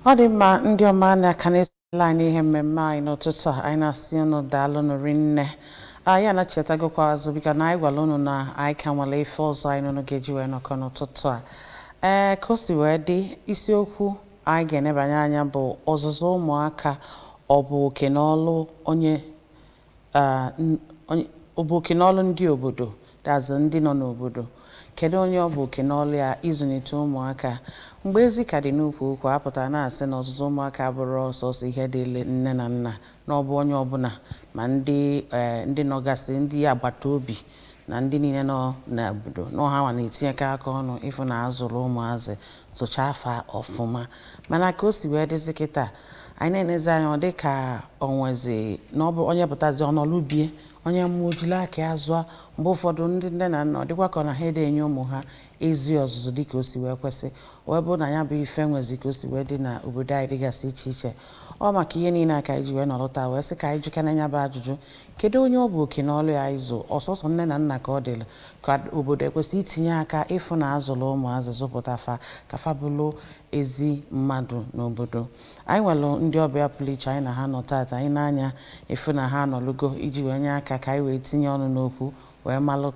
Ọ dị mma. Ndị ọma na-aka na-esonyela anyị n'ihe mmemme anyị n'ụtụtụ a, anyị na-asị unu daalụ nụrụ nne. Anyị anachetagokwa azụ bika na anyị gwara unu na anyị ka nwere ife ọzọ anyị nụnụ ga-eji wee nọkọ n'ụtụtụ a. Ee, ka o si wee dị, isiokwu anyị ga-enebanye anya bụ ọzụzụ ụmụaka, ọ bụ oke n'ọlụ onye, ọ bụ oke n'ọlụ ndị obodo, dazụ ndị nọ n'obodo. Kedu onye ọ bụ oke n'ọlụ ya ịzụlite ụmụaka? Mgbe ezi ka dị n'ukwu ukwu apụtara na-asị na ọzụzụ ụmụaka abụrụ ọsọsọ ihe dịịrị nne na nna, na ọ bụ onye ọbụla, ma ndị ndị nọgasị, ndị agbata obi na ndị niile nọ n'obodo, na ọha nwa na-etinyekọ aka ọnụ ịfụ na azụrụ ụmụazị zụcha afa ọfụma. Mana ka o si wee dịzị kịta, anyị na-enezi anya, ọ dị ka onwezi na ọ bụ onye pụtazi ọnọlụbie, onye mmụọ jiri aka ya zụọ. Mgbe ụfọdụ ndị nne na nna, ọ dịkwa ka ọ na ha ede enye ụmụ ha ezi ọzụzụ dịka o si wee kwesị, wee bụrụ na ya bụ ife nwezi ka o si wee dị na obodo anyị dịgasị iche iche. Ọ maka ihe niile a ka anyị ji wee nọrọ taa wee sị ka anyị jụkana ya bụ ajụjụ: kedu onye ọ bụ oke n'ọlụ ya ịzụ? Ọsọsọ nne na nna ka ọ dịrị, ka obodo ekwesị itinye aka ịfụ na azụrụ ụmụazị, zụpụta fa ka fa bụrụ ezi mmadụ n'obodo anyị? Nwere ndị ọbịa pụrụ iche anyị na ha nọ taata. Anyị na-anya ịfụ na ha anọlugo iji wee nye aka ka anyị wee tinye ọnụ n'okwu wee malụ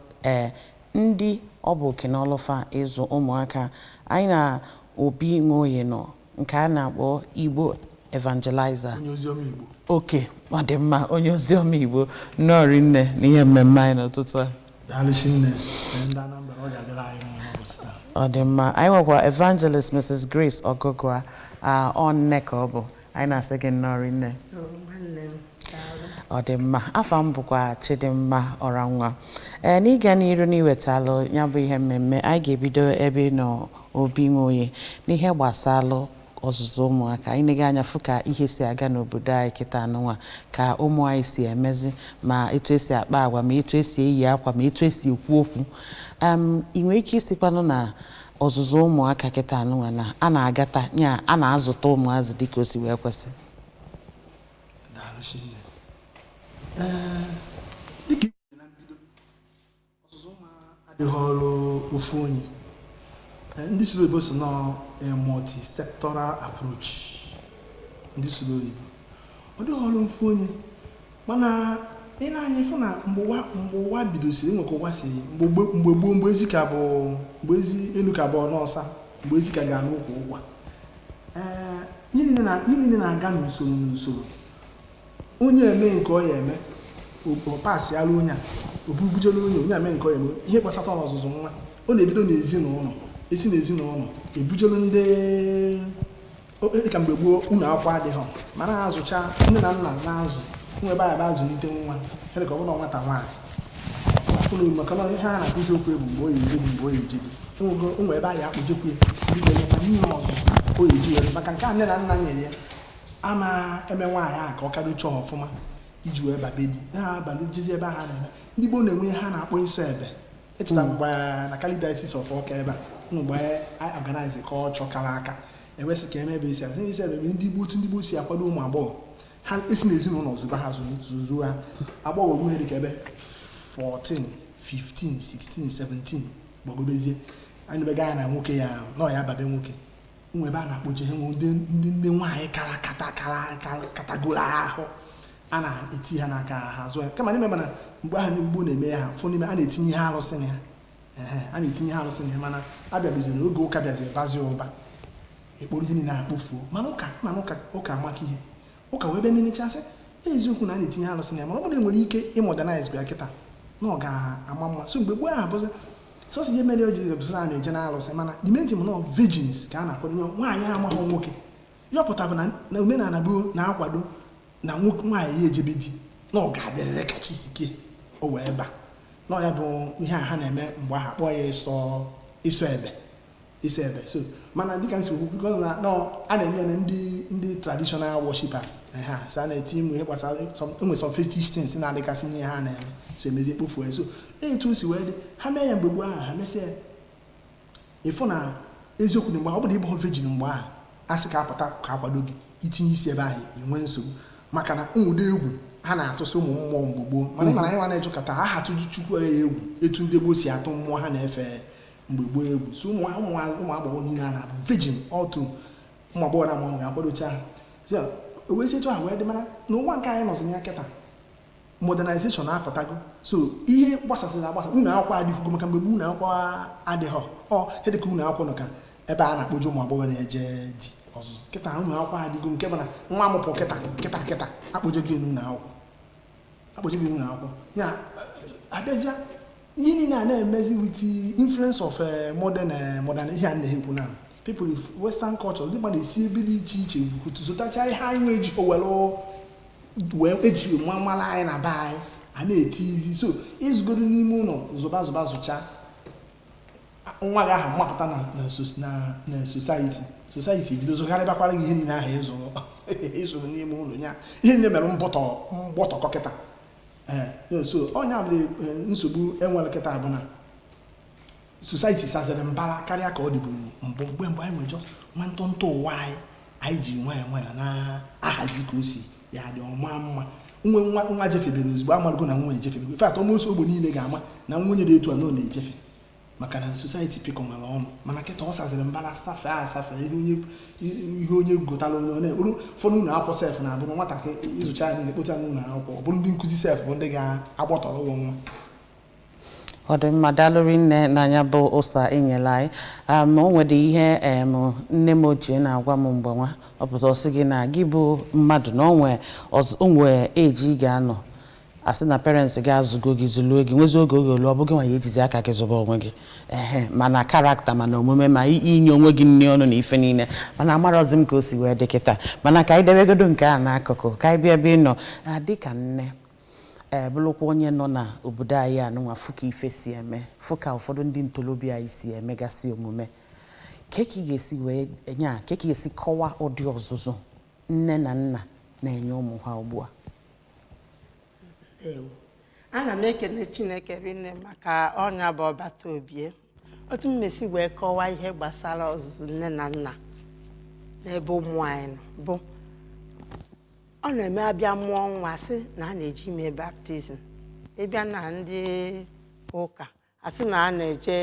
ndị ọ bụ oke n'ọlụ fa ịzụ ụmụaka. Anyị na Obi Nwoye nọ, nke a na-akpọ Igbo Evangelizer. Onye oziọma Igbo. Oke, ọ dị mma. Onye oziọma Igbo, nnọọ rinne n'ihe mmemme anyị n'ụtụtụ a. Daalụchi nne. Ndị Anambra, ọ ga-adịrị anyị mma n'ụbọchị taa. Ọ dị mma. Anyị nwekwa Evangelist Mrs. Grace Ọgụgụa, ọ nne ka ọ bụ. Anyị na-asị gị nnọọ rinne. Nwanne m, daalụ. Ọ dị mma. Afa m bụkwa Chidimma Ọranwa. Ee, n'ịga n'iru n'iwetalụ ya bụ ihe mmemme, anyị ga-ebido ebe ị nọ, Obi Nwoye, n'ihe gbasalụ ọzụzụ ụmụaka. Anyị na-ege anya fụ ka ihe si aga n'obodo anyị kịta anụnwa, ka ụmụ anyị si emezi, ma etu esi akpa agwa, ma etu esi eyi akwa, ma etu esi ekwu okwu. Ị nwere ike isikwanụ na ọzụzụ ụmụaka kịta anụnwa na a na-agata nya a na-azụta ụmụazị dịka o si wee kwesị? Daalụchi nne. Ee, dịka i na mbido, ọzụzụ ụmụ adịghị ọrụ ofu onye. Ndị soro oyibo si nọ a multi-sectoral approach. Ndị soro oyibo, ọ dịghị ọrụ ofu onye, mana ị na-anya ịfụ na mgbe ụwa bidosiri, enwe ka ụwa si mgbe gboo, mgbe ezi ka bụ, mgbe ezi elu ka bụ ọnọọsa, mgbe ezi ka ga n'ụkwụ ụgwa. Ee, ihe niile na-aga n'usoro n'usoro. Onye eme nke ọ ya eme, ọ pasịala onye a, o bujere onye, onye eme nke ọ ya eme. Ihe gbasata ọzụzụ nwa, ọ na-ebido n'ezinụlọ, esi n'ezinụlọ ebujelu ndị dịka mgbe gboo ụlọ akwụkwọ adịghị, mana azụcha nne na nna na-azụ nwa ebe a ebe azụlite nwa ihe dịka ọ bụrụ na nwata nwaanyị afụ na maka na ihe a na-akụzi okwu bụ mgbe ọ ya eje di, mgbe ọ ya eje di, enwego ụmụ ebe a ya akpụjekwu ya, ndị ga-enyekwa nne ọzụzụ o ya eji were maka nke a nne na nna nyere ya ama eme nwaanyị ahụ ka ọ kadocha ọfụma iji wee babe di ha abalị jezi ebe ahụ a na-eme. Ndị gboo na-enwe ihe ha na-akpọ ịsọ ebe. Echetara m mgbe na Catholic Diocese of Awka ebe a, mgbe a organize ka ọ chọkara aka ewesị ka eme ebe isi ebe isi ebe. Ndị gboo, otu ndị gboo si akwado ụmụ agbọghọ, ha esi n'ezinụlọ zụba ha, zụzuo ha. Agbọghọ ruo ihe dịka ebe 14, 15, 16, 17 gbagobezie, anyị bega ya na nwoke ya nọ ya babe nwoke. Ụmụ ebe a na-akpọje ha, nwe ndị nwaanyị kara kata kara katagoro ahụ, a na-eti ha n'aka ha zụọ ya. Kama n'ime, mana mgbe ahụ ndị gboo na-eme ya, ha fụ n'ime a na-etinye ihe arụsị na ya. Ehe, a na-etinye ihe arụsị na ya. Mana abịabiziri oge ụka bịaziri bazie ụba, ekporo ihe niile akpụfuo. Mana ụka amaka ihe ụka wee bịa nenechasị eziokwu na a na-etinye arụsị na ya, mana ọ bụrụ na enwere ike ịmodernize bịa kịta na ọ ga-ama mma. So mgbe gboo ahụ bụzi sọsọ ihe mere o ji bụsị a na-eje na-alụsị, mana the main thing bụ nọ virgins ka a na-akwado nye nwaanyị amaghị nwoke. Ihe ọ pụtara bụ na omenala gboo na-akwado na nwoke nwaanyị ya ejebe di na ọ ga-adịrịrị ka chi si kee o wee ba na ya bụ ihe a ha na-eme mgbe ahụ akpọ ya ịsọ ebe, ịsọ ebe. So mana dịka nsi okwu, because na a na-eme ya na ndị traditional worshipers ha, so a na-eti ụmụ ihe gbasara enwe some fetish things na-adịgasị n'ihe ha na-eme, so emezie kpofuo ya. So etu o si wee dị, ha mee ya mgbe gboo ahụ, ha mesịa ya, ịfụ na eziokwu na mgbe ọ bụla ịbụ virgin mgbe ahụ, a sị ka apụta ka akwado gị itinye isi ebe ahụ, enwe nsogbu, maka na nwụdo egwu ha na-atụsị ụmụ mmụọ mgbe gboo. Mana ị mara anyị nwa na-ejụkọta ha atụju Chukwu ya egwu etu ndị gboo si atụ mmụọ ha na-efe mgbe gboo egwu. So ụmụ ụmụ ụmụ agbọghọ niile a na-abụ virgin all through. Ụmụ agbọghọ na-amụ ọmụ ga-akwadocha ha. So, o wee si etu ahụ wee dị, mana n'ụwa nke anyị nọzi ya kịta, modernization apụtago. So ihe gbasasịrị agbasa, ụlọ akwụkwọ adịghịgo, maka mgbe gboo ụlọ akwụkwọ adịghọ. Ọ ihe dịka ụlọ akwụkwọ nọ ka ebe a na-akpọje ụmụ agbọghọ na-eje di ọzụzụ. Kịta ụlọ akwụkwọ adịgo, nke bụ na nwa amụpụ kịta kịta kịta, akpọje gị n'ụlọ akwụkwọ, akpọje gị n'ụlọ akwụkwọ ya. Abịazịa, ihe niile a na-emezi with the influence of modern ihe a na-ekwu na people with western culture, ndị mmadụ esi ebe dị iche iche zụtacha ihe anyị nwee, ji owelu wee eji nwa mara anyị na be anyị a na-eti izi. So ịzụgodo n'ime ụlọ, zụba zụba zụcha nwa gị ahụ, mapụta na society bido zụgharịbakwara gị ihe niile ahụ ịzụrụ n'ime ụlọ ya. Ihe niile mere mbọtọ mgbọtọkọ kịta. Ee, so ọnya bụ nsogbu enwere kịta, bụ na society saziri mbara karịa ka ọ dịbụ mbụ. Mgbe mgbe anyị nwere nwa ntụntụ ụwa anyị, anyị ji nwayọọ nwayọọ na-ahazi ka o si ya dị ọma mma. Nwe nwa nwa jefebere ozugbo, amarụgo na nwa ejefebego. In fact, almost ogbe niile ga-ama na nwunye dị etu a na ọ na-ejefe, maka na society pịkọnara ọnụ. Mana kịta ọ saziri mbara, safee asafe ihe onye gotara onye ọ na-ekpuru. Ụfọdụ ụlọ akwụkwọ sef na-abụrụ nwatakịrị ịzụcha anyị na-ekpota n'ụlọ akwụkwọ, ọ bụrụ ndị nkụzi sef bụ ndị ga-agbọtọrọ ụgwọ nwa. Ọ dị mma, daalụ nne n'anya bụ ụsa enyela anyị. O nwere ihe nne m ochie na-agwa m mgbe nwa ọ pụta, ọsị gị na gị bụ mmadụ na o nwee eji ị ga-anọ asị na parents gị azụgo gị, zụluo gị, nwezi oge olu ọ bụghị nwa ya ejizi aka gị zụba onwe gị, ehe, mana character, mana omume, ma inye onwe gị nri ọnụ na ife niile. Mana amarọzi m ka o si wee dị kịta. Mana ka anyị debegodo nke a n'akụkụ, ka anyị bịa ebe ị nọ na dịka nne, ee, bụrụkwa onye nọ n'obodo anyị anụnwa, fụ ka ife si eme, fụ ka ụfọdụ ndị ntorobịa anyị si emegasị omume, ka ị ga-esi wee nya, ka ị ga-esi kọwaa ụdị ọzụzụ nne na nna na-enye ụmụ ha ugbu a? Ewo. Ana m ekene Chineke rinne maka ọnya bụ ọbata obie. Otu m mesi wee kọwaa ihe gbasara ọzụzụ nne na nna n'ebe ụmụ anyị nọ bụ, ọ na-eme abịa mụọ nwa, sị na a na-eji ime baptism, ịbịa na ndị ụka asị na a na-eje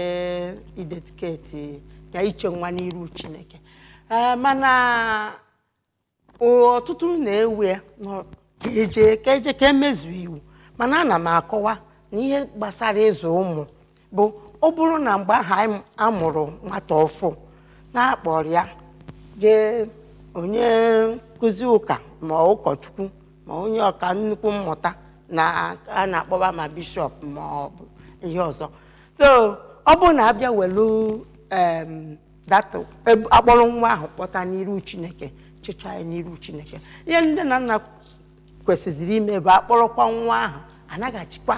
i dedicate ya, iche nwa n'iru Chineke. Ee, mana ọtụtụ na-ewe ya ka eje ka emezuo iwu. Mana ana m akọwa na ihe gbasara ịzụ ụmụ bụ, ọ bụrụ na mgbe ahụ anyị amụrụ nwata ọfụ, na-akpọrọ ya jee onye nkụzi ụka, ma ụkọchukwu, ma onye ọka nnukwu mmụta na a na-akpọba, ma bishọp ma ọ bụ ihe ọzọ. So ọ bụrụ na abịa welu data akpọrọ nwa ahụ kpọta n'iru Chineke, chịcha ya n'iru Chineke, ihe nne na nna kwesịziri ime bụ akpọrọkwa nwa ahụ, anaghachikwa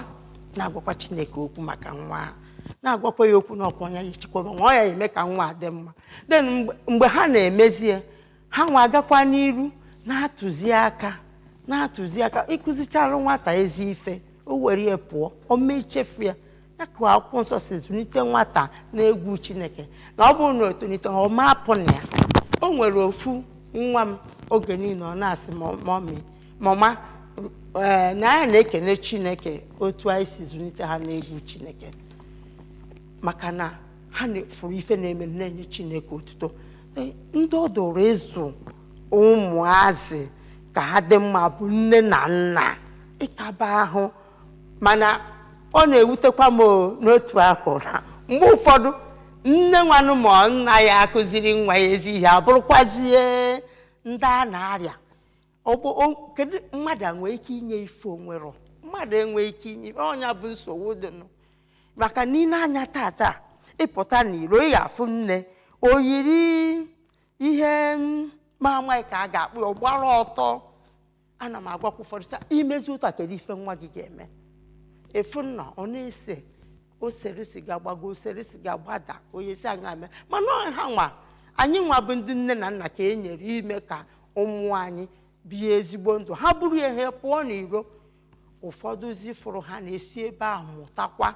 na-agwakwa Chineke okwu maka nwa ahụ, na-agwakwa ya okwu n'ọkwa onye ya echekwaba nwa ya, eme ka nwa a dị mma. Then mgbe ha na-emezie, ha nwa agakwa n'iru na-atụzi aka, na-atụzi aka. Ịkụzichara nwata ezi ife, o were ya pụọ, o mee ichefu ya. Ya ka akwụkwọ nsọ si zụlite nwata na-egwu Chineke, na ọ bụrụ na o tolite, ọ ma apụ na ya. O nwere ofu nwa m, oge niile ọ na-asị, "Mommy, mama." Ee, na anyị na-ekene Chineke otu anyị si zụlite ha na-egwu Chineke, maka na ha fụrụ ife na-eme na-enye Chineke otuto. Ndị ọ dụrụ ịzụ ụmụazị ka ha dị mma bụ nne na nna, ịkaba ahụ. Mana ọ na-ewutekwa m n'otu akụ na mgbe ụfọdụ nne nwanụ ma nna ya akụziri nwa ya ezi ihe, abụrụkwazie ndị a na-arịa. Kedu mmadụ a nwee ike inye ife onwero? Mmadụ enwee ike inye ife ọnya bụ nsogbu dịnụ, maka n'ile anya tata, ịpụta n'iro, ị ga-afụ nne o yiri ihe ma amaghị ka a ga-akpụ ya, ọ gbara ọtọ. Ana m agwakwa ụfọdụ sị, imezi ụtọ, kedu ife nwa gị ga-eme? Efu nna ọ na-ese, o sere siga gbago, o sere siga gbada, onye si aṅa mee. Mana ọ ha nwa, anyị nwa bụ ndị nne na nna ka e nyere ime ka ụmụ anyị bie ezigbo ndụ, ha bụrụ ihe pụọ n'iro. Ụfọdụ zifụrụ ha na-esi ebe ahụ mụtakwa.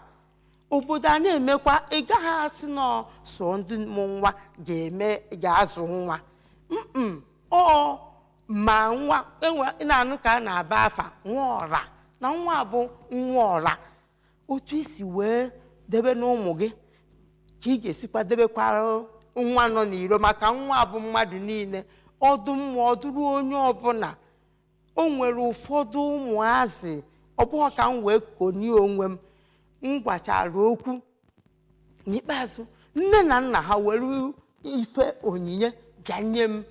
Obodo a na-emekwa, ị gaghị asị nọ so ndị mụ nwa ga-eme ga-azụ nwa mm ọ ma nwa enwe. Ị na-anụ ka a na-aba afa nwa ọra na nwa bụ nwa ọra. Otu isi wee debe n'ụmụ gị ka ị ga-esikwa debekwara. Nwa nọ n'iro, maka nwa bụ mmadụ niile. Ọdụ mmụọ ọdụrụ onye ọbụla. O nwere ụfọdụ ụmụazị, ọ bụghị ka m wee konie onwe m. M gwachara okwu n'ikpeazụ, nne na nna ha were ife onyinye bịa nye m.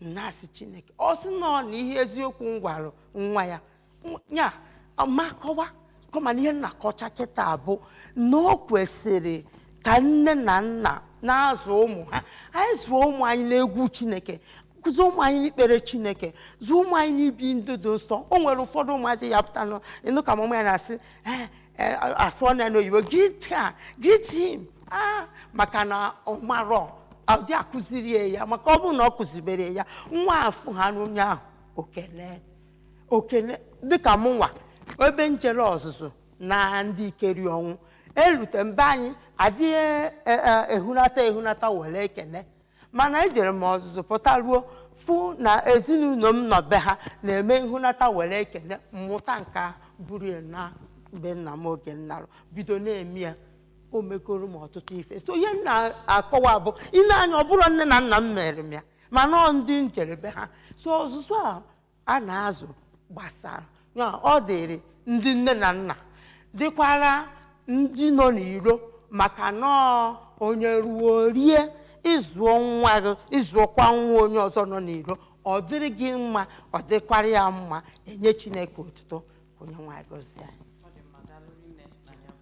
Nnasị Chineke, ọ sị nọ na ihe eziokwu m gwara nwa ya ya ma kọwa kọma na ihe nna kọcha kịta bụ na o kwesịrị ka nne na nna na-azụ ụmụ ha. Anyị zụọ ụmụ anyị n'egwu Chineke, kụzie ụmụ anyị n'ikpere Chineke, zụọ ụmụ anyị n'ibi ndụ dị nsọ. O nwere ụfọdụ ụmụazị ya pụta nọ ịnụ ka mama ya na-asị, "Eh, eh," asụọ na ya n'oyibo, "Greet her, greet him." Ah, maka na ọ marọ, ọ dị akụziri ya. Maka ọ bụrụ na ọ kụzibere ya, nwa afụ ha n'onye ahụ okele okele. Dịka mụ nwa, ebe njere ọzụzụ na ndị ikeri ọnwụ erute mbe anyị adịghị ehunata ehunata were ekele. Mana ejere m ọzụzụ pụta ruo, fụ na ezinụlọ m nọ be ha na-eme nhụnata were ekele. Mmụta nke ahụ buru ya na be nna m oge nnarụ bido na-eme ya, o megoro m ọtụtụ ife. So ihe m na-akọwa bụ ile anya, ọ bụrụ nne na nna m mere m ya, mana ọ ndị njerebe ha. So ọzụzụ a a na-azụ gbasara ya, ọ dịrị ndị nne na nna, dịkwara ndị nọ n'iro, maka nọọ onye ruo rie. Ịzụọ nwa gị, ịzụọkwa nwa onye ọzọ nọ n'iro, ọ dịrị gị mma, ọ dịkwara ya mma. Enye Chineke otuto. Ka onye nwaanyị gọzie anyị.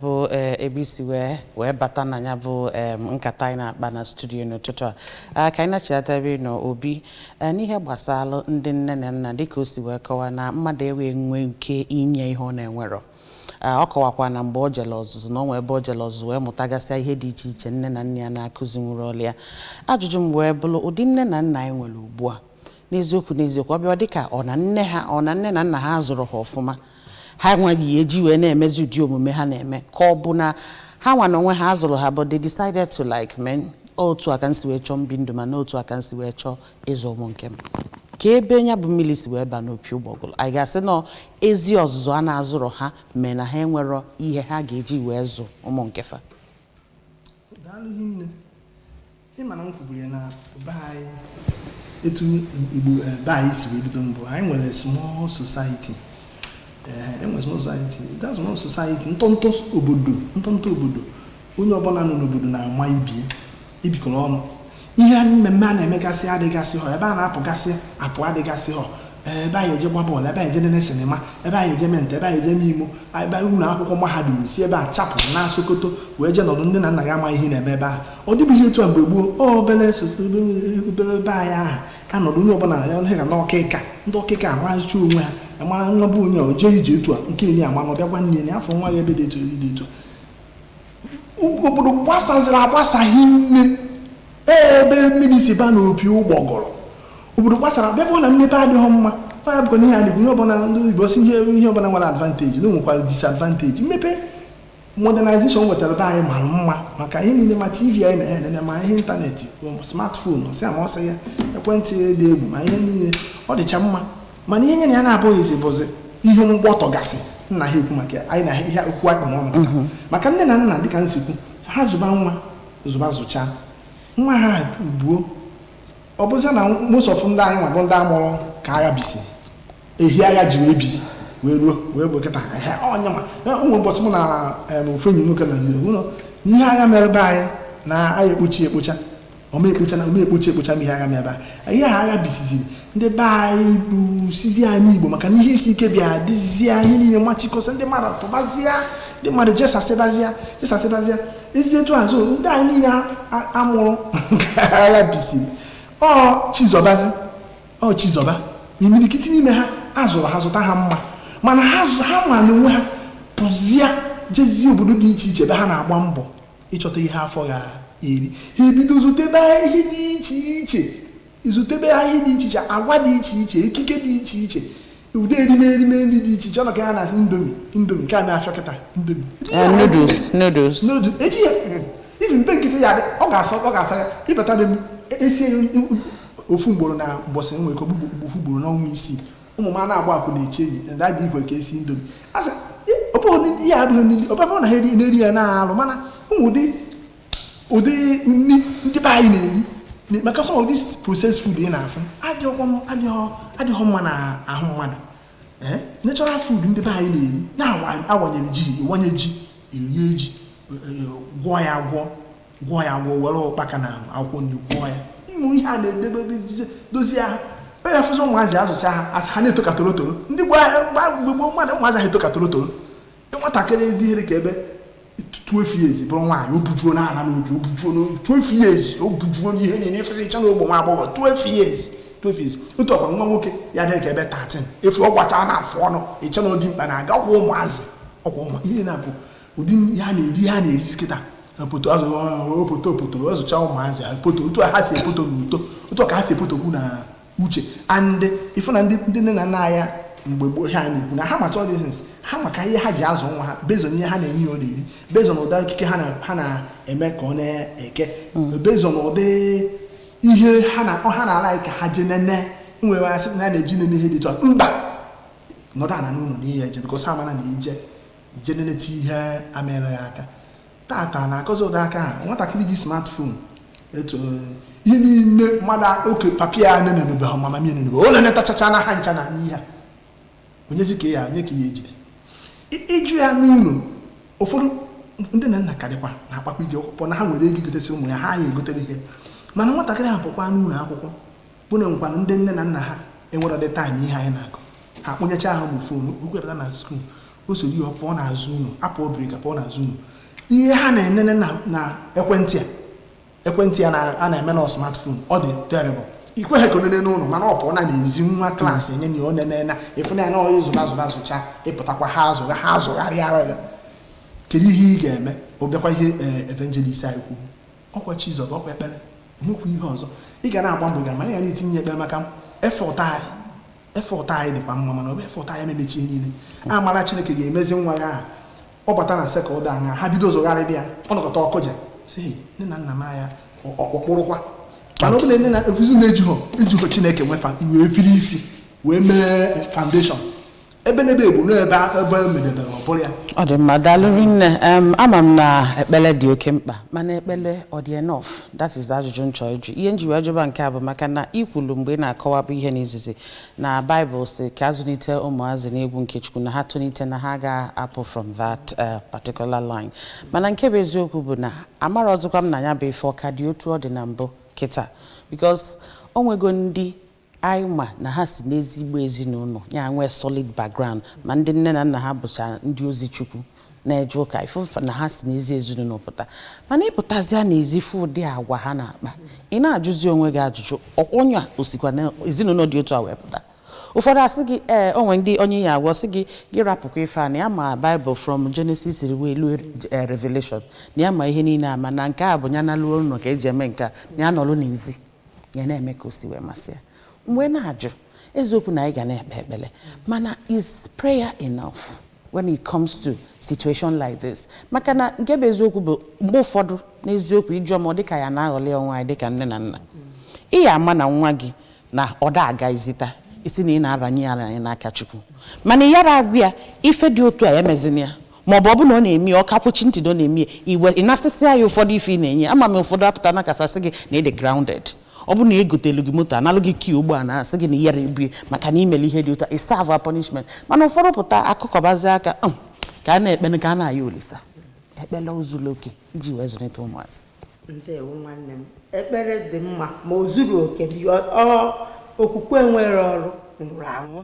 Bụ ebe isi wee bata na ya bụ nkata anyị na-akpa na studio n'ụtụtụ a. Ka anyị na-achịata ebe ị nọ, Obi, n'ihe gbasara ndị nne na nna, dịka o si wee kọwaa na mmadụ enwe nwe ike inye ihe ọ na-enwerọ. Ọ kọwakwa na mgbe o jere ọzụzụ, na ọ nwee ebe o jere ọzụzụ wee mụtagasịa ihe dị iche iche nne na nna ya na-akụzinwuru ọlụ ya. Ajụjụ m wee bụrụ, ụdị nne na nna anyị nwere ugbu a, n'eziokwu n'eziokwu, ọ bịa dịka ọ na nne ha, ọ na nne na nna ha zụrụ ha ọfụma, ha enweghị eji wee na-emezi ụdị omume ha na-eme, ka ọ bụ na ha nwa na onwe ha azụrụ ha, but they decided to like men otu aka nsi wee chọọ mbi ndụ, ma na otu aka nsi wee chọọ ịzụ ụmụ nke m, ka ebe ya bụ mmiri si wee ba n'opi ụgbọgụrụ? Anyị ga-asị nọ ezi ọzụzụ a na-azụrụ ha mee na ha enwerọ ihe ha ga-eji wee zụ ụmụ nke fa? Daalụ hinne. Ịma na m kwuburu ya na be anyị, etu Igbo be anyị si wee bido mbụ, anyị nwere small society. Ee, enwere small society. That small society, ntọntọ obodo, ntọntọ obodo, onye ọbụla nọ n'obodo na-ama ibie, ibikọrọ ọnụ. Ihe mmemme a na-emegasị adịgasị họ, ebe a na-apụgasị apụ adịgasị họ. Ee, ebe anyị eje gba bọọlụ, ebe anyị eje nene cinema, ebe anyị eje mente, ebe anyị eje n'imo, ebe ụlọ akwụkwọ mahadum si ebe a chapụ na Sokoto wee jee nọdụ, ndị na nna gị ama ihe na-eme ebe ahụ. Ọ dịbụghị etu a mgbe gboo. Ọ obere obere ebe anyị ahụ anọdụ, onye ọbụla ya ha ga n'ọkịka, ndị ọkịka amazicha onwe ha, amara nwa bụ onye a, o jee ije etu a, nke enyi ama na ọbịa gwa nne ya afọ nwa ya ebe dị etu dị etu a. Obodo gbasaziri agbasaghị nne, ebe mmiri si ba n'opi ụgbọgọrọ. Obodo gbasara bịa bụ na mmepe adịghị mma. Fa bụkwa ihe a na-ekwu, ihe ọbụla ndị oyibo si, ihe ọbụla nwere advantage na o nwekwara disadvantage. Mmepe modernization wetara be anyị mara mma, maka ihe niile, ma TV anyị na-enene, ma ihe ịntanetị, smartphone, ọsị ama ọsọ ya, ekwentị dị egwu, ma ihe niile ọ dịcha mma. Mana ihe nyere ya na-abụghịzi bụzi ihe mgbọtọgasị nna ha ekwu maka anyị na ihe okwu akpọ n'ọnụ kịta. Maka nne na nna, dịka nsikwu, ha zụba nwa, zụba zụchaa nwa ha buo, ọ bụzia na most of ndị anyị nwa bụ ndị amụrụ ka agha bisi, ehi agha ji wee bizi wee ruo wee bụ kịta. Ehe, onye ma ụmụ ụbọchị mụ na ofu enyi m nwoke Naijiria ụlọ ihe agha mere be anyị na agha ekpochi ekpocha, ome ekpocha na ome ekpochi ekpocha, ma ihe agha mere be anyị, ihe agha bisiziri ndị be anyị bụ sizi anyị Igbo, maka na ihe isi ike bịa dịzie, ihe niile machikọsị, ndị mmadụ pụbazịa, ndị mmadụ jesasịbazịa jesasịbazịa ezi etu azụ. Ndị anyị niile amụrụ nke agha bisiri, ọ chizọbazi, ọ chizọba na imirikiti n'ime ha azụrụ ha zụta ha mma, mana ha ha ma na onwe ha pụzia jezie obodo dị iche iche ebe ha na-agba mbọ ịchọta ihe afọ ga-eri. Ha ebido zutebe ihe dị iche iche, zutebe ihe dị iche iche, agwa dị iche iche, ekike dị iche iche, ụdị erime erime nri dị iche iche. Ọ nọ ka ya na-asị Indomie, Indomie nke a na-afịa kịta, Indomie. Noodles, noodles. N'otu echi ya ifi mpe nkịtị ya dị, ọ ga-asọ, ọ ga-asa ya ịbata dị m esie ya ofu mgboro na mbọsị nwere ka ofu ugboro n'ọnwa 6. Ụmụ m a na-agba akwụ na-eche enyi na dị igwe ka esi Indomie. Asị ọ bụghị ndị ya abụghị ndị ọ bụrụ na ha na-eri ya na-alụ, mana ụmụ ụdị Ụdị nri ndị be anyị na-eri maka some of this processed food ị na-afụ adịghọ mma na ahụ mmadụ. Ee, natural food ndị be anyị na-eri na-awanyere ji, ịwanye ji, erie ji, gwọọ ya, gwọọ, gwọọ ya, gwọọ, were ụkpaka na akwụkwọ nri gwọọ ya. Ịmụ ihe a na-edebe dozie ahụ. Onye afụzi ụmụazị azụcha ha, asị ha na-eto ka torotoro. Ndị gboo, mgbe gboo, mmadụ ụmụazị ha eto ka torotoro. Nwatakịrị dị ihe ka ebe 12 years bụrụ nwaanyị, o bujuo n'ala n'obi, o bujuo n'obi. 12 years, o bujuo n'ihe niile. Ifesi ịcha n'ogbo nwa agbọghọ 12 years, 12 years. Otu ọkwa nwa nwoke ya dị ka ebe 13, efu ọ gbachaa na-afụ ọnụ, ịcha na odi mkpa na-aga. Ọkwa ụmụazị, ọkwa ụmụ ihe na-abụ ụdị ihe a na-eri, ihe a na-erisi kịta. Poto azụ, poto poto azụcha ụmụazị poto. Otu a ha si epoto n'uto, otu a ka ha si epotokwu na uche. And ifu na ndị nne na nna ya mgbe gboo, ha na-ekwu na ha mata all these things, ha maka ihe ha ji azụ nwa ha based on ihe ha na-enye ya ọ na-eri, based on ụdị ikike ha na-eme ka ọ na-eke, based on ụdị ihe ha na-ala ka ha jee nene. Nwere asị na ya na-eji nene ihe dị etu a, mba, nọdụ ala n'ụlọ n'ihe eje, because ha mara na ije nenete ihe ameela ya aka. Tata na-akọzi ụdị aka ha nwatakịrị ji smartphone etu ihe niile mmadụ oke papi ya nenebe ha, mama mi nenebe o nenetachacha na ha ncha na n'ihe a. Onyezi ka ya onye ka ya ejide ịjụ ya n'ụlọ. Ụfọdụ ndị na nna karịkwa na-akpakwa ije akwụkwọ na ha nwere ego igotesi ụmụ ya, ha ya egotere ihe. Mana nwatakịrị ahụ pụkwa n'ụlọ akwụkwọ, bụ na nkwanụ ndị nne na nna ha enwere dị time ihe anyị na-akụ, ha akpụnyecha ha ụmụ phone okwepụta na school, o soro ihe ọ pụọ n'azụ ụlọ, apụọ break, apụọ n'azụ ụlọ. Ihe ha na-enene na ekwentị a, ekwentị a a na-eme na smartphone, ọ dị terrible. Ikweghị ka onene n'ụlọ, mana ọ pụọ na n'ezi, nwa class enye na ọ nene na ịfụna ya na ọ ịzụrụ azụrụ azụcha ịpụtakwa, ha azụga ha azụgharịara ya. Kedu ihe ị ga-eme? Ọ bịakwa ihe evangelist anyị kwuru, ọkwa Chizọba, ọkwa ekpere, nwekwa ihe ọzọ ị ga na-agba mbọ ga mana ya na-etinye ekpere, maka effort anyị, effort anyị dịkwa mma, mana ọ bụ effort anyị ememechi ihe niile. Amara Chineke ga-emezi nwa ya ahụ ọ bata na second anya ha bido zụgharị ya, ọ nọkọta ọkụja sị nne na nna m anya ọkpụrụkwa. Mana ọ bụ na nne na efuzi na-ejighọ ejighọ Chineke nwefa wee firi isi wee mee foundation ebe n'ebe egbu n'ebe ebe medebere, ọ bụrụ ya. Ọ dị mma, daalụ rinne. Ama m na ekpele dị oke mkpa, mana ekpele ọ dị enough? That is the ajụjụ m chọrọ ịjụ. Ihe nji wee jụba nke a bụ maka na ikwulu mgbe ị na-akọwabụ ihe n'izizi na Baịbụl si ka azụlite ụmụazị n'egwu nke Chukwu, na ha tolite na ha ga-apụ from that particular line. Mana nke bụ eziokwu bụ na amara ọzọkwa m na ya bụ ife ọka dị otu ọ dị na mbụ kịta, because o nwego ndị anyị ma na ha si n'ezigbo ezinụlọ ya nwee solid background, ma ndị nne na nna ha bụcha ndị ozi Chukwu na-eje ụka, ife na ha si n'ezi ezinụlọ pụta. Mana ịpụtazịa n'ezi, fụ ụdị agwa ha na-akpa, ị na-ajụzi onwe gị ajụjụ, onye a osikwa na ezinụlọ dị otu a wee pụta? Ụfọdụ asị gị ee, o nwere ndị onye ya agwọ sị gị, gị rapụkwa ife a, na ya ma Bible from Genesis wee luo Revelation, na ya ma ihe niile ama na nke a bụ ya na luo ụlọ ka eji eme nke a, na ya nọrọ n'ezi ya na-eme ka o si wee masị ya. Mgbe na-ajụ, eziokwu na anyị ga na-ekpe ekpere, mana is prayer enough when it comes to situation like this? Maka na nke bụ eziokwu bụ mgbe ụfọdụ, n'eziokwu, ịjụọ ma ọ dịka ya na-aghọli onwe anyị dịka nne na nna, ị ya ama na nwa gị na ọ da aga izita isi na ị na-aranye ya aranye n'aka Chukwu, mana ị yara agwụ ya ife dị otu a ya emezina ya, ma ọ bụ ọ bụ na ọ na-eme ya, ọ kakwuchi ntị na ọ na-eme ya, iwe ị nasịsịa ya ụfọdụ ife ị na-enye. Ama m ụfọdụ apụta na kasasị gị na ị dị grounded. Ọ bụ na egotelu gị moto, analụ gị key ụgbọala, asị gị na iyere ebue maka na imere ihe dị otu a, ị serve a punishment. Mana ụfọdụ pụta akụkọbazi aka, ka a na-ekpe, ka a na-aya Olisa ekpele ozuru oke iji wee zụlite ụmụazị?" Ndewo nwanne m. Ekpere dị mma, ma o zuru oke. Ọ okwukwe nwere ọrụ nwụrụ anwụ.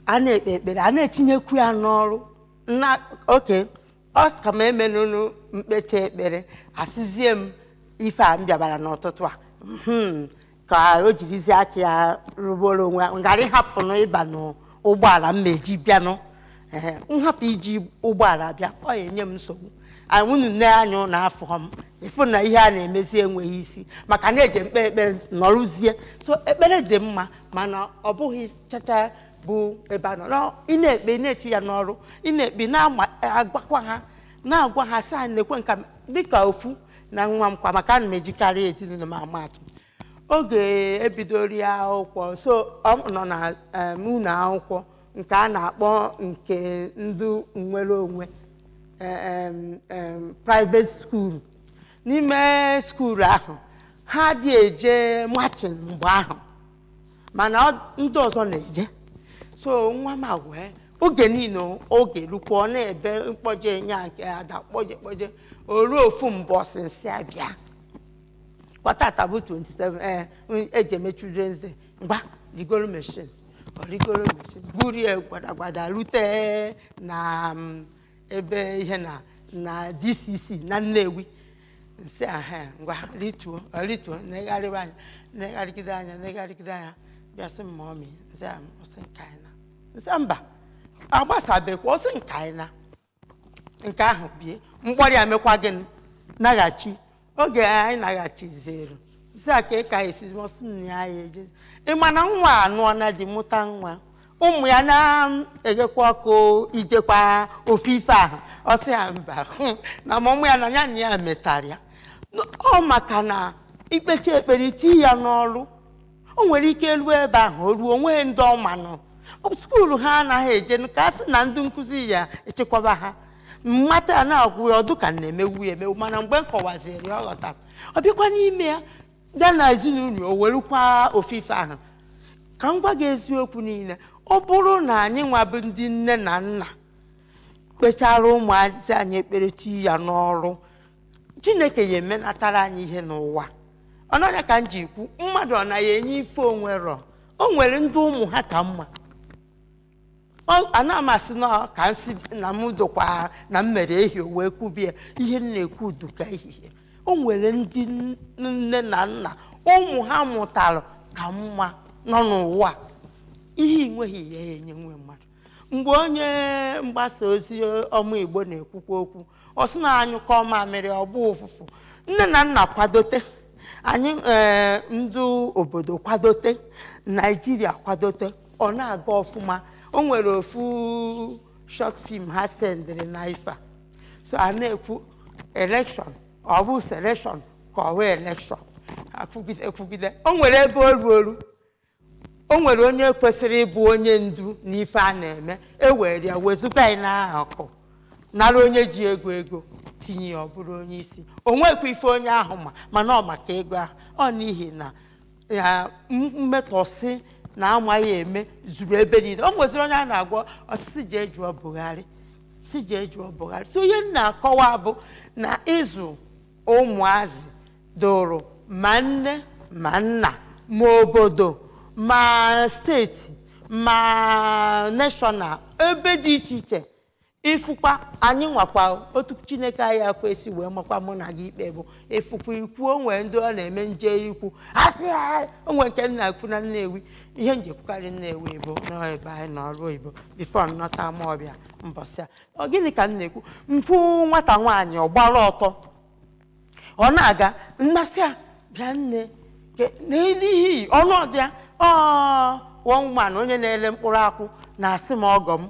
A na-ekpe ekpere, a na-etinyekwu ya n'ọrụ na oke ọ ka m emenụnụ mkpecha ekpere, asịzie m ife a m bịabara n'ụtụtụ a, ka o jirizie aka ya rụboro onwe ya, ngara ịhapụnụ ịba n'ụgbọala m ma-eji bịanụ. Ee, nhapụ iji ụgbọala bịa, ọ ya enye m nsogbu. Unu nne anya na afọ m ịfụ na ihe a na-emezi enweghị isi, maka na eji mkpe ekpere nọrụzie. So ekpere dị mma, mana ọ bụghị chacha bụ ebe a nọ. Ị na-ekpe, ị na-eti ya n'ọrụ. Ị na-ekpe, na-agwakwa ha, na-agwa ha sị anyị na-ekwe nka dịka ofu na nwa m kwa, maka ana m ejikarị ezinụlọ m ama atụ. Oge ebidoro ya akwụkwọ, so ọ nọ na ụlọ akwụkwọ nke a na-akpọ nke ndị nwere onwe, private school. N'ime school ahụ, ha dị eje marching mgbe ahụ, mana ndị ọzọ na-eje. So nwa m a wee oge niile, oge rukwa, ọ na-ebe mkpọje nya nke ada kpọje kpọje. O ruo ofu mbọsị, nsị abịa kwa, tata bụ 27, ee, eji eme Children's Day. Ngwa, rigoro machine. Ọ rigoro machine, buru ya gbadagbada rute na ebe ihe na DCC na Nnewi. Nsị ahụ, ngwa, rituo. Ọ rituo, negharịwa anya, negharịgide anya, negharịgide anya, bịa sị m, "Mommy." Nsị a, ọsị nke anyị na nsị mba agbasabekwa. Ọsị nke anyị na nke ahụ bie mkpọrọ ya mekwa gịnị, naghachi. Oge anyị naghachiziri, si a ka ị ka esizi, ọsị m na ya ya ejezi. Ị ma na nwa anụọ na di, mụta nwa, ụmụ ya na-eghekwa ọkụ ijekwa ofe ife ahụ. Ọsị ya mba, na ma ụmụ ya na ya na ya metara ya. Ọ maka na ikpechi ekpere iti ya n'ọrụ, o nwere ike ruo ebe ahụ, o ruo onweghị ndị ọmanụ school ha anaghị eje, ka a sị na ndị nkụzi ya echekwaba ha. Mmata ya na-agwụ ya ọdụ ka na-emewu ya emewu, mana mgbe m kọwaziri ya, ọ ghọtara. Ọ bịakwa n'ime ya, bịa na ezinụlọ, o werukwa ofufe ahụ. Ka m gwa gị eziokwu niile, ọ bụrụ na anyị nwa bụ ndị nne na nna kpechara ụmụazị anyị ekpere chi ya n'ọrụ, Chineke ya emenatara anyị ihe n'ụwa. Ọnọnya ka m ji kwu, mmadụ ọ naghị enye ife onwero. O nwere ndị ụmụ ha ka mma. Ana m asị na ka m si na m dokwa na m mere ehihie wee kwubie ihe m na-ekwu duka ehihie. O nwere ndị nne na nna ụmụ ha mụtara ka mma nọ n'ụwa. Ihe enweghị ya enye nwe mmadụ. Mgbe onye mgbasa ozi ọma Igbo na-ekwukwa okwu, ọ sị na anyụkọ mamịrị ọgba ụfụfụ. Nne na nna kwadote anyị, ee, ndị obodo kwadote, Naijiria kwadote, ọ na-aga ọfụma. O nwere ofu short film ha sendịrị na ife a, so a na-ekwu election, ọ bụ selection ka ọ wee election, akwugide ekwugide. O nwere ebe o ruoru, o nwere onye kwesịrị ịbụ onye ndu n'ife a na-eme, e were ya wezụga anyị n'akụ, nara onye ji ego ego tinye ya, ọ bụrụ onye isi. O nwekwa ife onye ahụ ma, mana ọ maka ego ahụ. Ọ n'ihi na ya mmetọsị na amaghị eme zuru ebe niile. O nweziri onye a na-agwọ ọsịsị jee jụọ Buhari, si jee jụọ Buhari. So ihe m na-akọwa bụ na ịzụ ụmụazị doro ma nne ma nna ma obodo ma steeti ma national, ebe dị iche iche. Ịfụkwa anyị nwakwa otu Chineke anyị akwesị wee makwa mụ na gị ikpe bụ ịfụkwa ikwu. O nwere ndị ọ na-eme nje ikwu asị ha, o nwere nke nna ekwu na Nnewi. Ihe njekwukarị Nnewi bụ n'ebe anyị nọ ọrụ oyibo before nnọta ama ọbịa mbọsị a. Ọ gịnị ka m na-ekwu? Mfụ nwata nwaanyị, ọ gbara ọtọ, ọ na-aga, mmasị a bịa nne n'ihi ọnụọdụ ya. Ọ one woman, onye na-ere mkpụrụ akwụ, na-asị m, ọgọ m,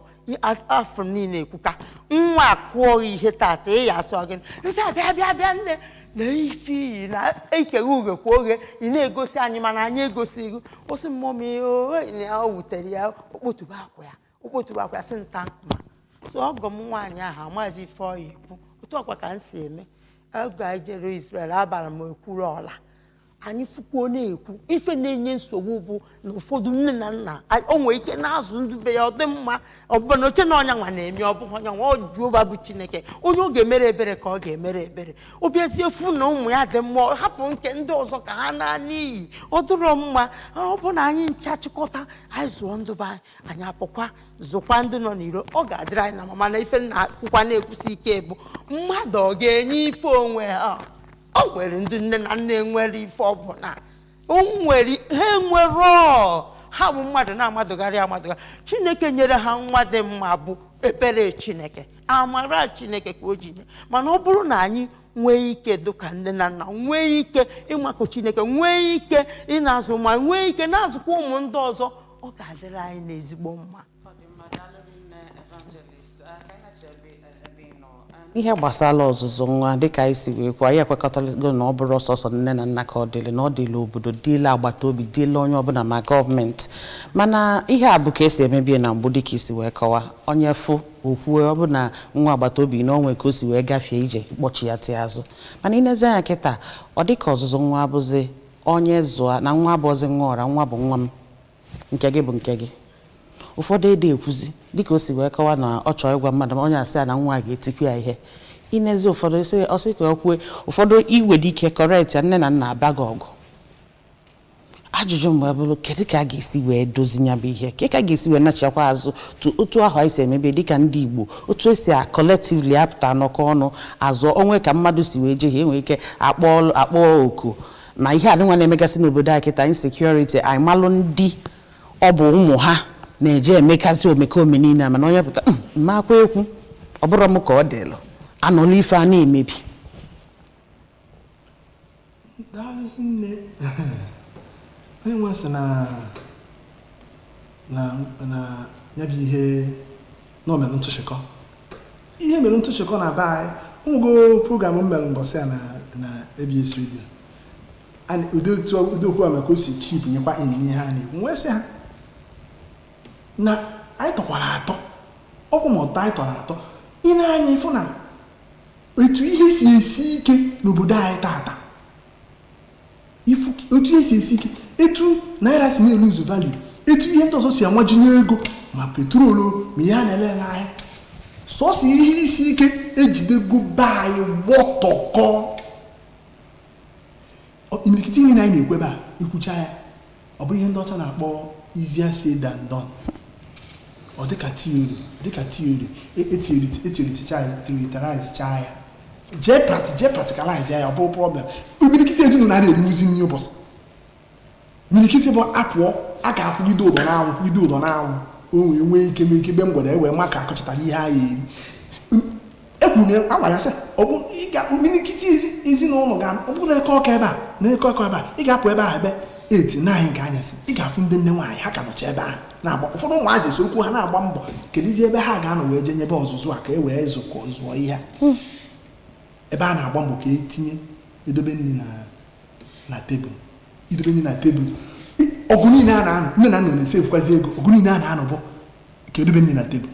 afọ m niile ekwuka nwa akụọ ihe tata ị ya asụ gịnị. Nsị a, bịa bịa bịa nne, na ife iyi na ekeghe ughekwa oghe ị na-egosi anyị, mana anyị egosighị osi mmụọ m ihe na ya o wutere ya. Okpotubu akwa ya, okpotubu akwa ya, sị nta nkuma. So ọgọ m nwaanyị ahụ amaghịzi ife ọ ya ekwu. Otu ọkwa ka m si eme oge anyị jere Israel, abara m ekwuru ọla anyị fụkwuo na-ekwu ife na-enye nsogbu bụ na ụfọdụ nne na nna o nwere ike na-azụ ndị be ya, ọ dị mma, ọ bụ na oche na ọnya nwa na-eme, ọ bụghị ọnya nwa. Ọ Jehova bụ Chineke, onye ọ ga-emere ebere ka ọ ga-emere ebere. Ọ bịazie fụ na ụmụ ya dị mma, ọ hapụ nke ndị ọzọ ka ha naa n'iyi. Ọ dịrọ mma. Ọ bụ na anyị ncha chịkọta, anyị zụọ ndụ be anyị, anyị apụkwa zụkwa ndị nọ n'iro, ọ ga-adịrị anyị na mma. Mana ife nna akwụkwa na-ekwusi ike bụ, mmadụ ọ ga-enye ife onwe ha? O nwere ndị nne na nna enwere ife ọbụla o nwere, ha enwero. Ha bụ mmadụ na-amadụgharị amadụgharị. Chineke nyere ha nwa dị mma bụ ebere Chineke, amara Chineke ka o ji nye. Mana ọ bụrụ na anyị nwee ike dịka nne na nna, nwee ike ịmakụ Chineke, nwee ike ịna-azụ ma nwee ike na-azụkwa ụmụ ndị ọzọ, ọ ga-adịrị anyị n'ezigbo mma. Ọ dị mma, daalụ nne Evangelist. Ka anyị na-eche ebe ị nọ, ihe gbasara ọzụzụ nwa, dịka anyị si wee kwuo, anyị ekwekọtago na ọ bụrụ ọsọsọ nne na nna ka ọ dịrị, na ọ dịla obodo, dịla agbata obi, dịla onye ọbụla, ma gọọmenti. Mana ihe a bụ ka esi emebie na mbụ, dịka isi wee kọwa, onye fụ Okwuo, ọ bụ na nwa agbata obi na onwe ka o si wee gafee ije kpọchi ya tị azụ. Mana inezi anya kịta, ọ dị ka ọzụzụ nwa abụzi onye zụa na nwa abụọzi nwa ọra. Nwa bụ nwa m, nke gị bụ nke gị. Ụfọdụ ede ekwuzi dịka o si wee kọwa na ọ chọọ ịgwa mmadụ, ma onye asị ya na nwa a ga-etikwu ya ihe. Inezi ụfọdụ sị ọsị ka ọ kwue, ụfọdụ iwere ike correct ya, nne na nna abaghị ọgụ. Ajụjụ mgbe bụrụ, kedu ka a ga-esi wee dozi ya bụ ihe? Ke ka a ga-esi wee nachakwa azụ tu otu ahụ anyị si emebe dịka ndị Igbo, otu esi a collectively apụta nọkọ ọnụ azụ onwe, ka mmadụ si wee jehie, enwere ike akpọ akpọ oku ma ihe adịnwa na-emegasị n'obodo anyị kịta, insecurity, anyị malụ ndị ọ bụ ụmụ ha na-eje emekasị omekome niile a. Mana onye pụta, mmakwa ekwu, ọ bụrụ m ka ọ dịlụ anọla ife a na-emebi. Daalụ nne. Onye nwe sị na ya bụ ihe na o mere ntụchịkọ, ihe mere ntụchịkọ na be anyị. Ụmụgo program m mere mbọsị a na ABS Radio. Ụdị ụdị okwu a maka o si chip nyekwa in n'ihe a na-ekwu, wee sị ha na anyị tọkwara atọ, ọ bụ ma ọtọ anyị tọrọ atọ. Ị na-anya ịfụ na etu ihe si esi ike n'obodo anyị tata, ifu otu ihe si esi ike, etu naira si na-eluzu value, etu ihe ndị ọzọ si amajinye ego, ma petrol, ma ihe a na-ele n'ahịa, sọsọ ihe isi ike ejidego be anyị wọtọkọ. Imirikiti ihe niile anyị na-ekwu ebe a, ikwucha ya, ọ bụrụ ihe ndị ọcha na-akpọ easier said than done. Ọ dịka theory, dịka theory etheoryticha ya, theorize chaa ya, jee practicalize ya, ọ bụrụ problem. Imirikiti ezinụlọ a na-eriwuzi nri ụbọchị, imirikiti bụ apụọ, a ga-akwụgide ụdọ n'anwụ, kwụgide ụdọ n'anwụ, o wee nwee ike mee ike ebe mgbede e wee ma ka akụchatara ihe a ya eri. Ekwuru m, agwara ya sị, ọ bụ ịga imirikiti ezinụlọ ga, ọ bụrụ na eke ọka ebe a na eke ọka ebe a, ị ga-apụ ebe ahụ ebe 8 9 nke anyasị, ị ga-afụ ndị nne nwaanyị ha ka nọcha ebe ahụ na-agba, ụfọdụ ụmụazị esorokwu ha na-agba mbọ. Kedụzi ebe ha ga-anọ wee jee nyebe ọzụzụ a ka e wee zụkọ zụọ ihe a? Ebe a na-agba mbọ ka etinye edobe nri na tebụl, idobe nri na tebụl. Ọgụ niile a na-anọ, nne na nna na-esefukwazi ego. Ọgụ niile a na-anọ bụ ka edobe nri na tebụl,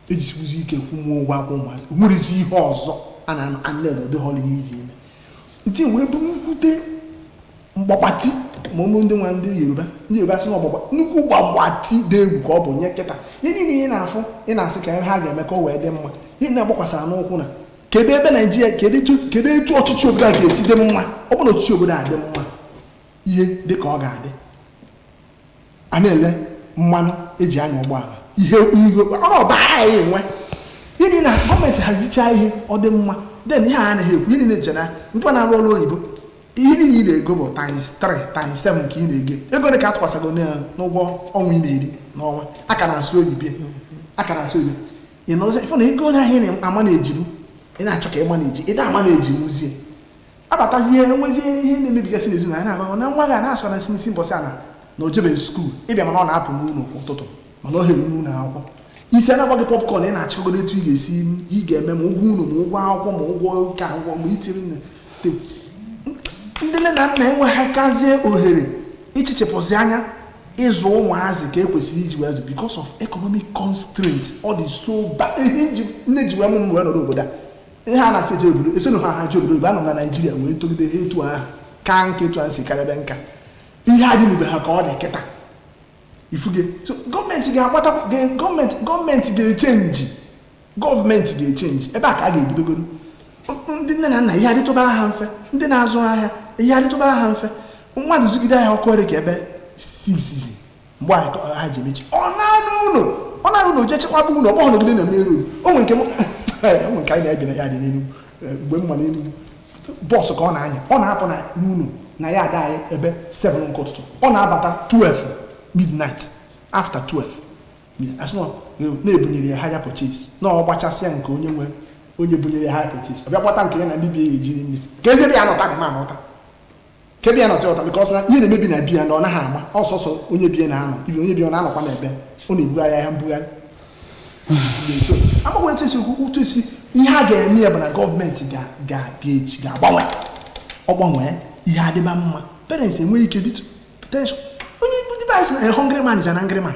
ejisikwuzi ike kwụnwuo ụgwọ akwụkwọ ụmụazị. O nwerezi ihe ọzọ a na-anọ anled ọdịghọlụ ihe izi eme iti wee bụ nkwute mgbagbati. Ma ụmụ ndị nwa ndị Yoruba, ndị Yoruba sị na ọgbagba, nnukwu gbagbati dị egwu ka ọ bụ nye kịta. Ihe niile ị na-afụ, ị na-asị ka ha ga-eme ka o wee dị mma, ihe na-agbakwasara n'ụkwụ na kedu ebe Naijiria, kedu etu ọchịchị obodo a ga-esi dị mma? Ọ bụrụ na ọchịchị obodo a dị mma, ihe dị ka ọ ga-adị. A na-ele mmanụ eji anya ụgbọala, ihe ihe ọnọdụ agha enwe ịdị na gọọmenti hazichaa ihe, ọ dị mma. Then ihe a anaghị ekwu, ihe niile nche na nkwa na-arụ ọrụ oyibo, ihe niile ị na-ego bụ times 3, times 7 ka ị na-ego. Ego ole ka a tụkwasịgo n'ụgwọ ọnwa ị na-eri n'ọnwa? A ka na-asụ oyibo, a ka na-asụ oyibo. Ị nọrọzi ịfụ na ego onye ahụ ị na-ama na-ejibu, ị na-achọ ka ịma na-eji, ị na-ama na-ejiwuzie, abatazie, enwezie ihe na-emebigasị n'ezinụlọ anyị na-agba na nwa gị a na-asụ na sinsi mbọsị ana na o jebeghị school ịbịa, mana ọ na-apụ n'ụlọ kwa ụtụtụ, mana ọ ha eru n'ụlọ akwụkwọ isi a na-agba gị popcorn. Ị na-achịkọgodo etu ị ga-esi ị ga-eme, ma ụgwọ ụlọ, ma ụgwọ akwụkwọ, ma ụgwọ nke akwụkwọ, ma itiri nne. Ndị nne na nna enweghịkazie ohere ichichepụzi anya ịzụ ụmụazị ka e kwesịrị iji wee zụ because of economic constraint. Ọ dị so bad. Ihe nji nne ji wee mụ m wee nọrọ obodo a, ihe a na-asị eje obodo esonụ ha, ha je obodo oyibo. Anọ m na Naijiria wee togide ha etu ahụ ka nka etu ahụ si karịa ebe nka ihe adịnube ha ka ọ dị kịta ifuge. So gọọmenti ga-agbata, gọọmenti ga-echange, gọọmenti ga-echange. Ebe a ka a ga-ebidogoro ndị nne na nna, ihe adịtụbara ha mfe. Ndị na-azụ ahịa, ihe adịtụbara ha mfe. Mmadụ zugide ahịa, ọkụ dị ka ebe 6 mgbe anyị ha ji emechi, ọ na-anụ ụlọ, ọ na-anụ ụlọ, jee chekwaba ụlọ, ọ bụghị nọgide na main road. O nwere nke o nwere nke anyị na-ebi na ya dị n'Enugwu. Mgbe m ma n'Enugwu, bus ka ọ na-anya, ọ na-apụ na n'ụlọ na ya ada anyị ebe 7 nke ụtụtụ, ọ na-abata 12 midnight, after 12. Asị na na-ebunyere ya hire purchase, na ọ gbachasịa nke onye nwe, onye bunyere ya hire purchase, ọ bịa gbata nke ya na ndị bi ya ejiri nne ka ezi ebe ya nọta dị ma anọta ka ebe ya nọta ụta, because na ihe na-emebi na biya na ọ naghị ama ọsọsọ onye bie na-anọ ibi, onye bie ọ na-anọkwa n'ebe ọ na-ebugharị ahịa mbugharị. So amakwa etu esi okwu, otu esi ihe a ga-eme ya bụ na gọọmenti ga-agbanwe, ọ gbanwee, ihe adịba mma. Parents enweghị ike dịtụ tension. Onye ndị be anyị sị na a hungry man is an angry man.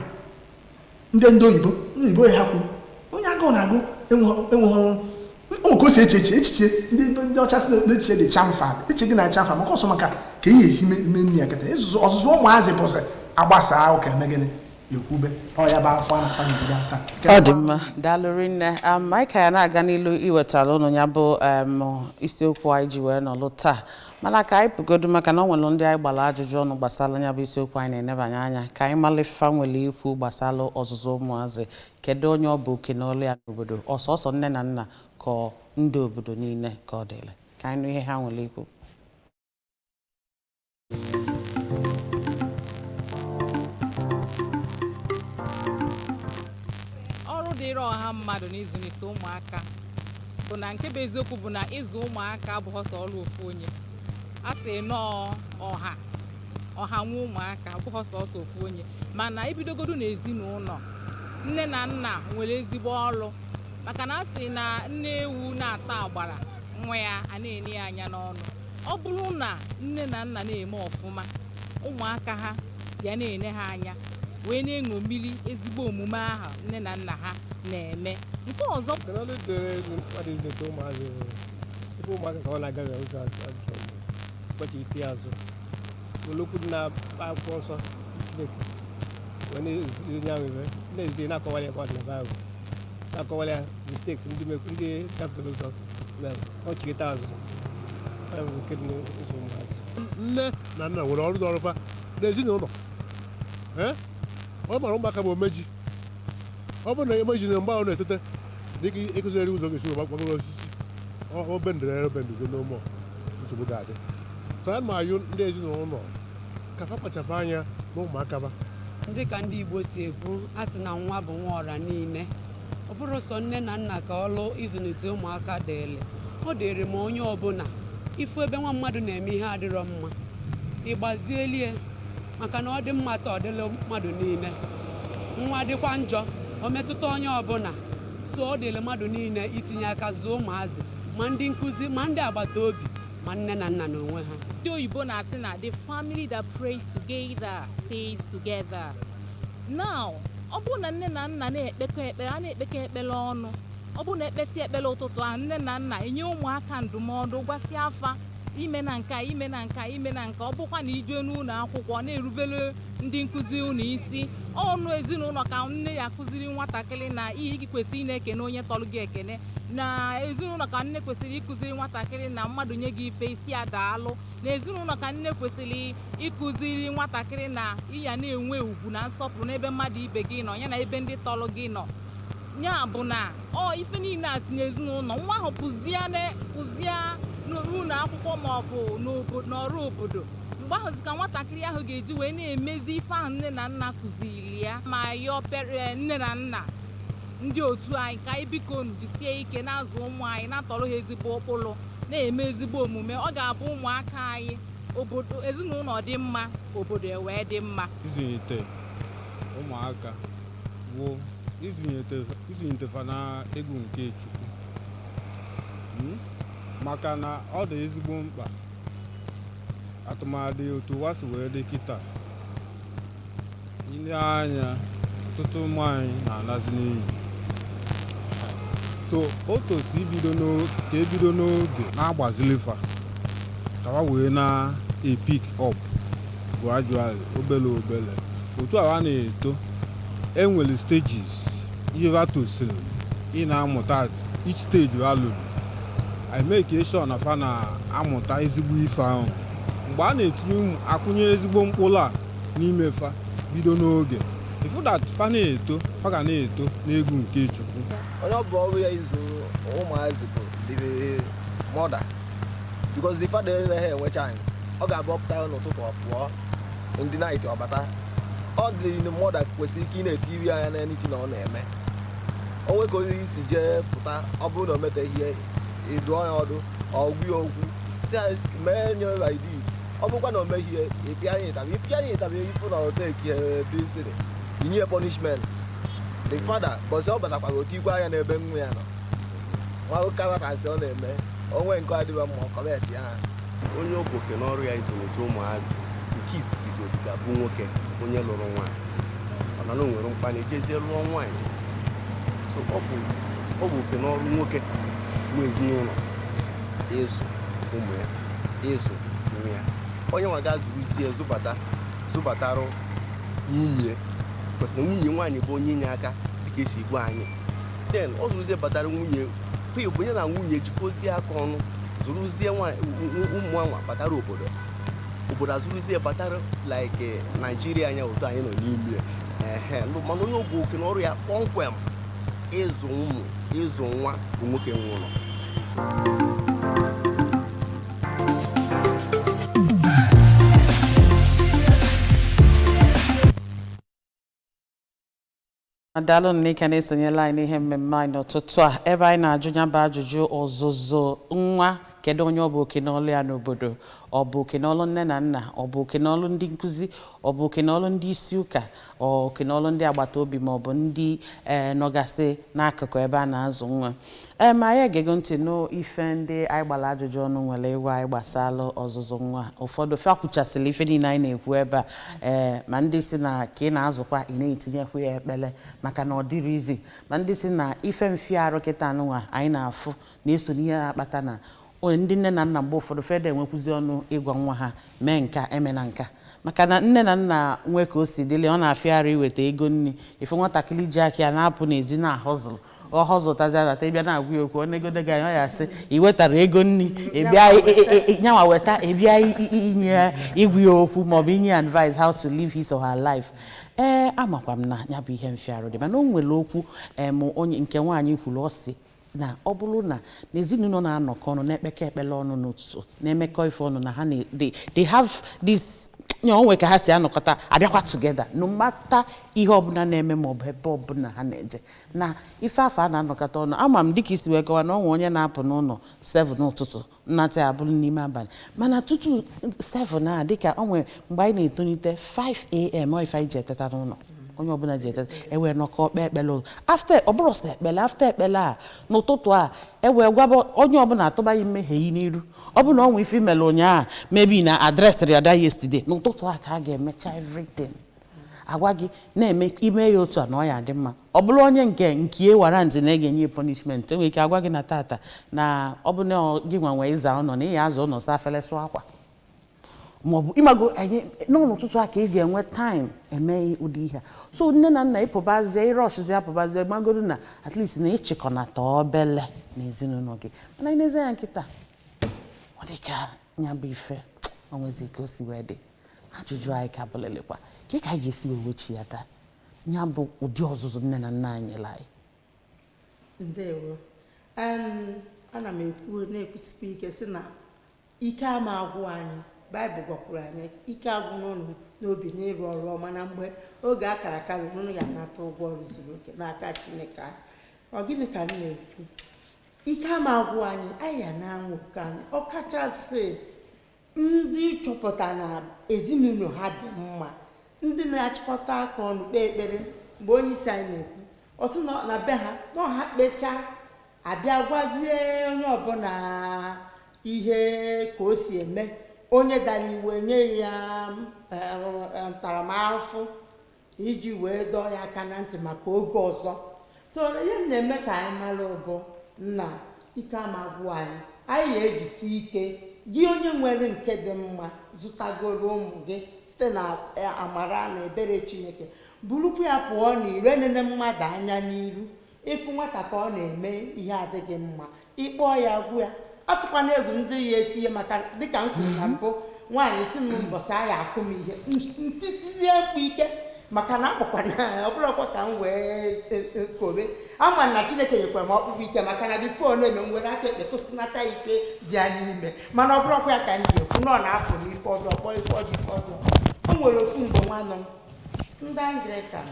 Ndị oyibo, ndị oyibo ya kwuru onye Agụụ na-agụ enweghị ụmụ ka o si eche echiche. Echiche ndị ọcha sị na echiche dị chamfa, echiche gị na chamfa maka ọsọ, maka ka ihe esi mee nri ya kịta. Ịzụzụ ọzụzụ ụmụazị bụzị agbasa ụka, eme gịnị, ekwube ọ ya bụ afọ a na-ata n'obodo a taa. Ọ dị mma, daalụ rinne. Anyị ka ya na-aga n'ilu iwetara ụnụ ya bụ isiokwu anyị ji wee nọlụ taa, mana ka anyị pụgodu, maka na ọ nwere ndị anyị gbara ajụjụ ọnụ gbasara ya bụ isiokwu anyị na-enebanye anya, ka anyị malifa nwere ikwu gbasara ọzụzụ ụmụazị. Kedu onye ọ bụ oke n'ọlụ ya n'obodo? Ọsọsọ nne na nna, ka ọ ndị obodo niile ka ọ dịrị? Ka anyị nụ ihe ha nwere ikwu. Ọrụ dịrị ọha mmadụ n'ịzụlite ụmụaka bụ na, nke bụ eziokwu bụ na ịzụ ụmụaka abụghị sọ ọrụ ofu onye. A sị nọọ ọha ọha nwe ụmụaka, abụghị sọsọ ofu onye, mana ebidogodu n'ezinụlọ, nne na nna nwere ezigbo ọrụ, maka na a sị na nne ewu na-ata agbara, nwa ya a na-ene ya anya n'ọnụ. Ọ bụrụ na nne na nna na-eme ọfụma, ụmụaka ha ga na-ene ha anya wee na-eṅomili ezigbo omume ahụ nne na nna ha na-eme. Nke ọzọ, Kedu ọrụ dịrị mmadụ ịzụlite ụmụazị? Bụ ife ụmụaka ka ọ na-agaghị ụzọ ajọ omume, kwesịrị itinye azụ olokwu dị na akwụkwọ nsọ Chineke, wee na-ezi onye ahụ iwe, na-ezi, na-akọwara ya ka ọ dị na Baịbụl, na-akọwara ya mistakes ndị gafere ụzọ mere, ọ chigata azụ. Ọ bụ nke dị n'ụzọ ụmụazị. Nne na nna nwere ọrụ dị ọrụfa n'ezinụlọ. Ee, ọ mara ụmụaka bụ omeji. Ọ bụrụ na emeji na mgbe ahụ na-etete, dịka ịkụziri ụzọ ga-esi wee gbagoro osisi, o bendere ere n'ụmụ, nsogbu ga-adị. So a ma ayụ ndị ezinụlọ ka fa kpachapụ anya na ụmụaka ba. Ndị ka ndị Igbo si ekwu, a sị na nwa bụ nwa ọra niile. Ọ bụrụ sọ nne na nna ka ọlụ ịzụlite ụmụaka dịịlị, ọ dịrị ma onye ọbụla ifu ebe nwa mmadụ na-eme ihe adịrọ mma, ịgbazielie, maka na ọ dị mma taa, ọ dịla mmadụ niile. Nwa dịkwa njọ, o metụta onye ọbụla. So ọ dịrị mmadụ niile itinye aka zụọ ụmụazị, ma ndị nkụzi, ma ndị agbata obi, ma nne na nna n'onwe ha. Ndị oyibo na-asị na the family that prays together stays together. Now, ọ bụrụ na nne na nna na-ekpekọ ekpere, a na-ekpekọ ekpere ọnụ, ọ bụrụ na ekpesi ekpere ụtụtụ ahụ, nne na nna enye ụmụaka ndụmọdụ, gwasị afa ime na nka, ime na nka, ime na nka. Ọ bụkwa na ije n'ụlọ akwụkwọ, na-erubere ndị nkụzi unu isi. Ọnụ ezinụlọ ka nne ya akụziri nwatakịrị na ihe gị kwesịrị ị na-ekene onye tọrọ gị ekene. Na ezinụlọ ka nne kwesịrị ịkụziri nwatakịrị na mmadụ nye gị ife, isi ya daalụ. Na ezinụlọ ka nne kwesịrị ịkụziri nwatakịrị na ịya na-enwe ugwu na nsọpụrụ n'ebe mmadụ ibe gị nọ, ya na ebe ndị tọrọ gị nọ. Ya bụ na ọ ife niile a si n'ezinụlọ. Nwa ahụ pụzie n'ụlọ akwụkwọ ma ọ bụ n'ọrụ obodo, mgbe ahụzi ka nwatakịrị ahụ ga-eji wee na-emezi ife ahụ nne na nna kụziri ya. Ma yọọ nne na nna, ndị otu anyị, ka anyị biko jisie ike na-azụ ụmụ anyị, na-atọrọ ha ezigbo ụkpụrụ, na-eme ezigbo omume. Ọ ga-abụ ụmụaka anyị, obodo, ezinụlọ dị mma, obodo ewee dị mma. Ịzụlite ụmụaka bụ ịzụlite fa na egwu nke Chukwu, maka na ọ dị ezigbo mkpa, atụmadị otu ụwa si wee dị kịta. Ile anya, ọtụtụ ụmụ anyị na-anazi n'iyi. So o tosi ibido ka ebido n'oge na-agbazili fa, ka ha wee na-epick up gradually, obele obele, otu a na-eto. Enwere stages ihe ha tosiri ị na-amụta. At each stage ha lụrụ, I make sure na fa na-amụta ezigbo ife ahụ. Mgbe a na-etinye ụmụ akwụnye ezigbo mkpụrụ a n'ime fa bido n'oge, ifu that fa na-eto, fa ga na-eto n'egwu nke Chukwu. Onye ọ bụ ọrụ ya ịzụ ụmụazị bụ the mother, because the father anaghị enwe chance. Ọ ga-abụ ọpụta n'ụtụtụ, ọ pụọ in the night, ọ bata. Ọ dị the mother kwesịrị ike ị na-etiri anya na anything ọ na-eme. Onwe ka onye isi jee pụta, ọ bụrụ na o meteghị ihe, ịdụọ ya ọdụ, ọgwụ ya okwu, si ya mee nye like this. Ọ bụrụkwa na o meghie, ịpịa ya ịtabị, ịpịa ya ịtabị, ifu na o take disiri, inye punishment. The father, bọsị ọ batakwara, otu ikwe anya n'ebe nwa ya nọ, nwa kawakasị ọ na-eme onwe nke adịrọ mma, ọ correct ya. Onye oboke n'ọrụ ya ịzụlite ụmụazị, nke izizi godi ga-abụ nwoke onye lụrụ nwaanyị, mana na o nwere mkpali jezie lụọ nwaanyị. So So ọ bụ oke n'ọrụ nwoke nwe ezinụlọ ịzụ ụmụ ya, ịzụ nwa ya. Onye nwa ga-azụrụzie zụbatarụ nwunye, kwesịrị na nwunye nwaanyị bụ onye inye aka dịka esi gwa anyị. Then ọ zụrụzie batara nwunye fe bụ onye na nwunye jikọzie aka ọnụ zụrụzie ụmụ anwa batara obodo. Obodo azụrụzie batara like Naijiria anya otu anyị nọ n'ime. Ehe, mana onye bụ oke n'ọrụ ya kpọmkwem ịzụ ụmụ, ịzụ nwa bụ nwoke nwe ụlọ. Daalụ n'ike na-esonyela anyị n'ihe mmemme anyị n'ụtụtụ a, ebe anyị na-ajụ ya bụ ajụjụ ọzụzụ nwa, kedu onye ọ bụ oke n'ọlụ ya n'obodo? Ọ bụ oke n'ọlụ nne na nna? Ọ bụ oke n'ọlụ ndị nkụzi? Ọ bụ oke n'ọlụ ndị isi ụka? Ọ oke n'ọlụ ndị agbata obi ma ọ bụ ndị nọgasị n'akụkụ ebe a na-azụ nwa? Ee, ma anyị egego ntị n'ife ndị anyị gbara ajụjụ ọnụ nwere ịgwa anyị gbasalụ ọzụzụ nwa. Ụfọdụ fe akwụchasịrị ife niile anyị na-ekwu ebe a. Ee, ma ndị si na ka ị na-azụkwa ị na-etinyekwu ya ekpele maka na ọ dịrị izi, ma ndị si na ife mfiarụ kịta anụnwa anyị na-afụ na-eso n'ihe na-akpata na onye ndị nne na nna mgbe ụfọdụ feda enwekwuzi ọnụ ịgwa nwa ha mee nka emena nka, maka na nne na nna nwee ka o si dịrị, ọ na-afịa arụ iweta ego nri. Ife nwatakịrị ji aka ya na-apụ n'ezi na-ahọzụlụ ọ họzụtazi anata, ịbịa na-agwa ya okwu ọ negode gị anya, ọ ya asị ị wetara ego nri, ịbịa nyanwa weta, ịbịa inye ya igwu ya okwu maọbụ inye ya advice how to live his or her life. Ee, amakwa m na ya bụ ihe mfiarụ dị, mana o nwere okwu em onye nke nwaanyị kwuru, ọ sị na ọ bụrụ na n'ezinụlọ na-anọkọ ọnụ, na-ekpekọ ekpere ọnụ n'ụtụtụ, na-emekọ ife ọnụ, na ha they have this nye onwe ka ha si anọkọta abịakwa together no matter ihe ọbụla na-eme maọbụ ebe ọbụla ha na-eje na ife afọ a na-anọkọta ọnụ. Ama m dịka isi wee kọwa na ọnwa onye na-apụ n'ụlọ 7 n'ụtụtụ nnata ya abụrụ n'ime abalị, mana tutu 7 a, dịka o nwere mgbe anyị na-etolite, 5 a.m. ọ ife anyị ji eteta n'ụlọ, onye ọbụla ji eteta ewee nọkọ kpee ekpere ụlọ. After ọ bụrụ sọ ekpere, after ekpere a n'ụtụtụ a, ewee gwaba onye ọbụla atụbaghị mmehie yi n'iru. Ọ bụ na ọnwa ife imere ụnyaahụ, maybe na addressịrị ya that yesterday, n'ụtụtụ a ka a ga-emecha everything, agwa gị na-eme ime ya otu a na ọ ya dị mma. Ọ bụrụ onye nke warrant na ị ga-enye punishment, enwere ike agwa gị na tata na ọ bụ na gị nwa nwee ịza ụlọ na ị ya aza ụlọ, saa afele, sụọ akwa, maọbụ ịmago anyị n'ụtụtụ a ka eji enwe time eme ụdị ihe a. So nne na nna ịpụbazie ịrọshzi apụbazie, magoro na at least na ịchịkọnata obele n'ezinụlọ gị. Mana ịnezi anya nkịta, ọ dị ka ya bụ ife o nwezi ka o si wee dị. Ajụjụ anyị ka bụlịlịkwa ka anyị ga-esi wee wechi ya taa ya bụ ụdị ọzụzụ nne na nna anyị nyere anyị. Ndewo. Ana m ekwu na-ekwusikwa ike sị na ike ama agwụ anyị. Baịbụl gwakwuru anyị ike agwụ n'ụnụ n'obi n'ịrụ ọrụ ọma, na mgbe oge akara aka ruru, unu ga-anata ụgwọ ọrụ zuru oke n'aka Chineke anyị. Ọ gịnị ka m na-ekwu? Ike ama agwụ anyị, anyị ya na-anwụ oke anyị, ọkachasị ndị chọpụta na ezinụlọ ha dị mma, ndị na-achịkọta aka ọnụ kpee ekpere. Mgbe onye isi anyị na-ekwu, ọ sị na be ha na ọha kpechaa, abịa gwazie onye ọbụla ihe ka o si eme, onye dara iwe nye ya ntaramahụhụ iji wee dọọ ya aka na ntị maka oge ọzọ. So ihe m na-eme ka anyị mara bụ na ike ama gwụ anyị, anyị ga-ejisi ike. Gị onye nwere nke dị mma zụtagoro ụmụ gị site na amara na ebere Chineke, burukwa ya pụọ n'iro, enene mmadụ anya n'iru. Ịfụ nwata ka ọ na-eme ihe adịghị mma, ịkpọọ ya, gwụ ya, atụkwana egwu ndị ya etinye, maka dịka m kwuru na mbụ, nwaanyị si m mbọsị anyị akụ m ihe, ntisizie mkpu ike, maka na akpọkwana ọ bụrụkwa ka m wee kobe ama na Chineke nyekwara m ọkpụkpụ ike, maka na before na-eme m were aka ekpe kwụsịnata ife dị ya n'ime. Mana ọ bụrụkwa ya ka m ji ekwu na ọ na-afụ n'ife ọjọọ, kpọọ ife ọjọọ ife ọjọọ. O nwere ofu mgbe nwanne m ndị Anglican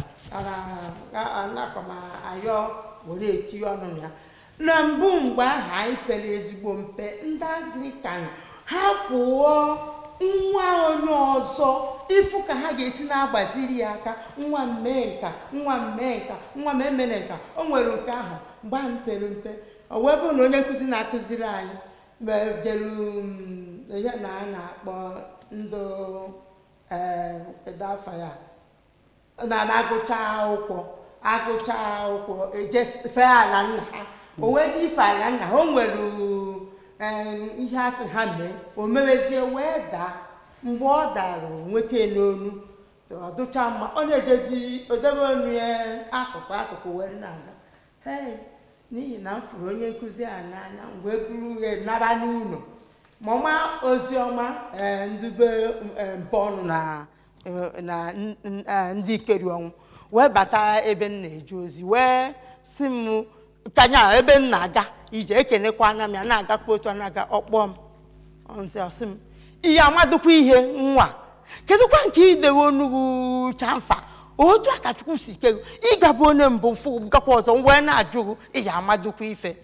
anakọ m ayọ were etinye ọnụ na ya na mbụ. Mgbe ahụ anyị pere ezigbo mpe, ndị Anglican ha pụọ nwa onye ọzọ ịfụ ka ha ga-esi na-agbaziri ya aka, nwa m mee nka, nwa m mee nka, nwa m emere nka. O nwere nke ahụ mgbe ahụ m pere mpe, o wee bụrụ na onye nkụzi na-akụziri anyị jere ya na a na-akpọ ndụ kedu afa ya na na-agụcha akwụkwọ Agụcha akwụkwọ, eje fee ala nna ha. O wee ji ife ala nna ha, o nwere ihe asị ha mee, o mewezie wee daa. Mgbe ọ dara, o nweta ya n'onu. So, ọ dụcha mma, ọ na-ejezi odebe onu ya akụkụ akụkụ were na-aga. Hey, n'ihi na m fụrụ onye nkụzi a n'anya, m wee buru ya naba n'ụlọ mọma oziọma. Ndị be mpe ọnụ na na ndị ikeri ọnwụ wee bata ebe m na-eje ozi, wee si m kanya ebe m na-aga ije. Ekenekwana m ya, na-agakwa otu a na-aga, ọkpọ m nzi, ọsị m, "Ihe amadụkwa ihe nwa, kedụkwa nke idewe onugwu chamfa otu a ka Chukwu si ke ịgabụ onye mbụ fụ gakwa ọzọ?" M wee na-ajụ gị, ihe amadụkwa ife.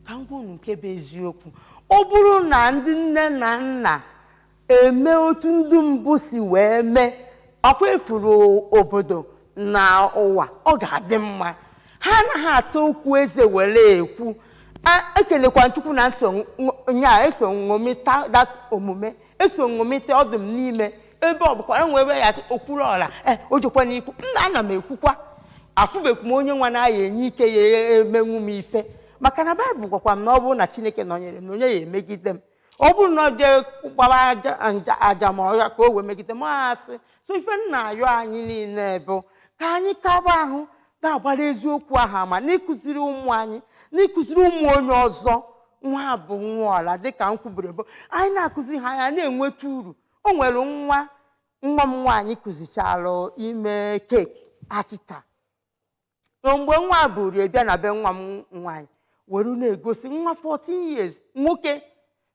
Ka m gwa unu nke bụ eziokwu, ọ bụrụ na ndị nne na nna eme otu ndị mbụ si wee mee, ọkwa efuru obodo na ụwa, ọ ga-adị mma. Ha anaghị ata okwu eze were ekwu. Ekelekwa Chukwu na nso nya eso ṅomita that omume, eso ṅomite ọdụ m n'ime ebe ọ bụkwara nwe ebe ya okwuru ọra e o jekwa n'ikwu nna. Ana m ekwukwa, afụbekwu m onye nwa na-aya enye ike ya emenwu m ife, maka na Baịbụl gwakwa m na ọ bụrụ na Chineke nọnyere m, na onye ya emegide m? Ọ bụrụ na ọ jee gbara aja aja ma ọya ka o wee megide m asị. So ife nna ayọ anyị niile bụ ka anyị kaba ahụ na-agbara eziokwu ahụ ama, n'ịkụziri ụmụ anyị, n'ịkụziri ụmụ onye ọzọ. Nwa bụ nwa ọla, dịka m kwuburu mbụ, anyị na-akụzi ha ya na-enweta uru. O nwere nwa nwa m nwaanyị kụzichalụ ime keeki, achịcha. Na mgbe nwa buru bịa na be nwa m nwaanyị were na-egosi nwa 14 years nwoke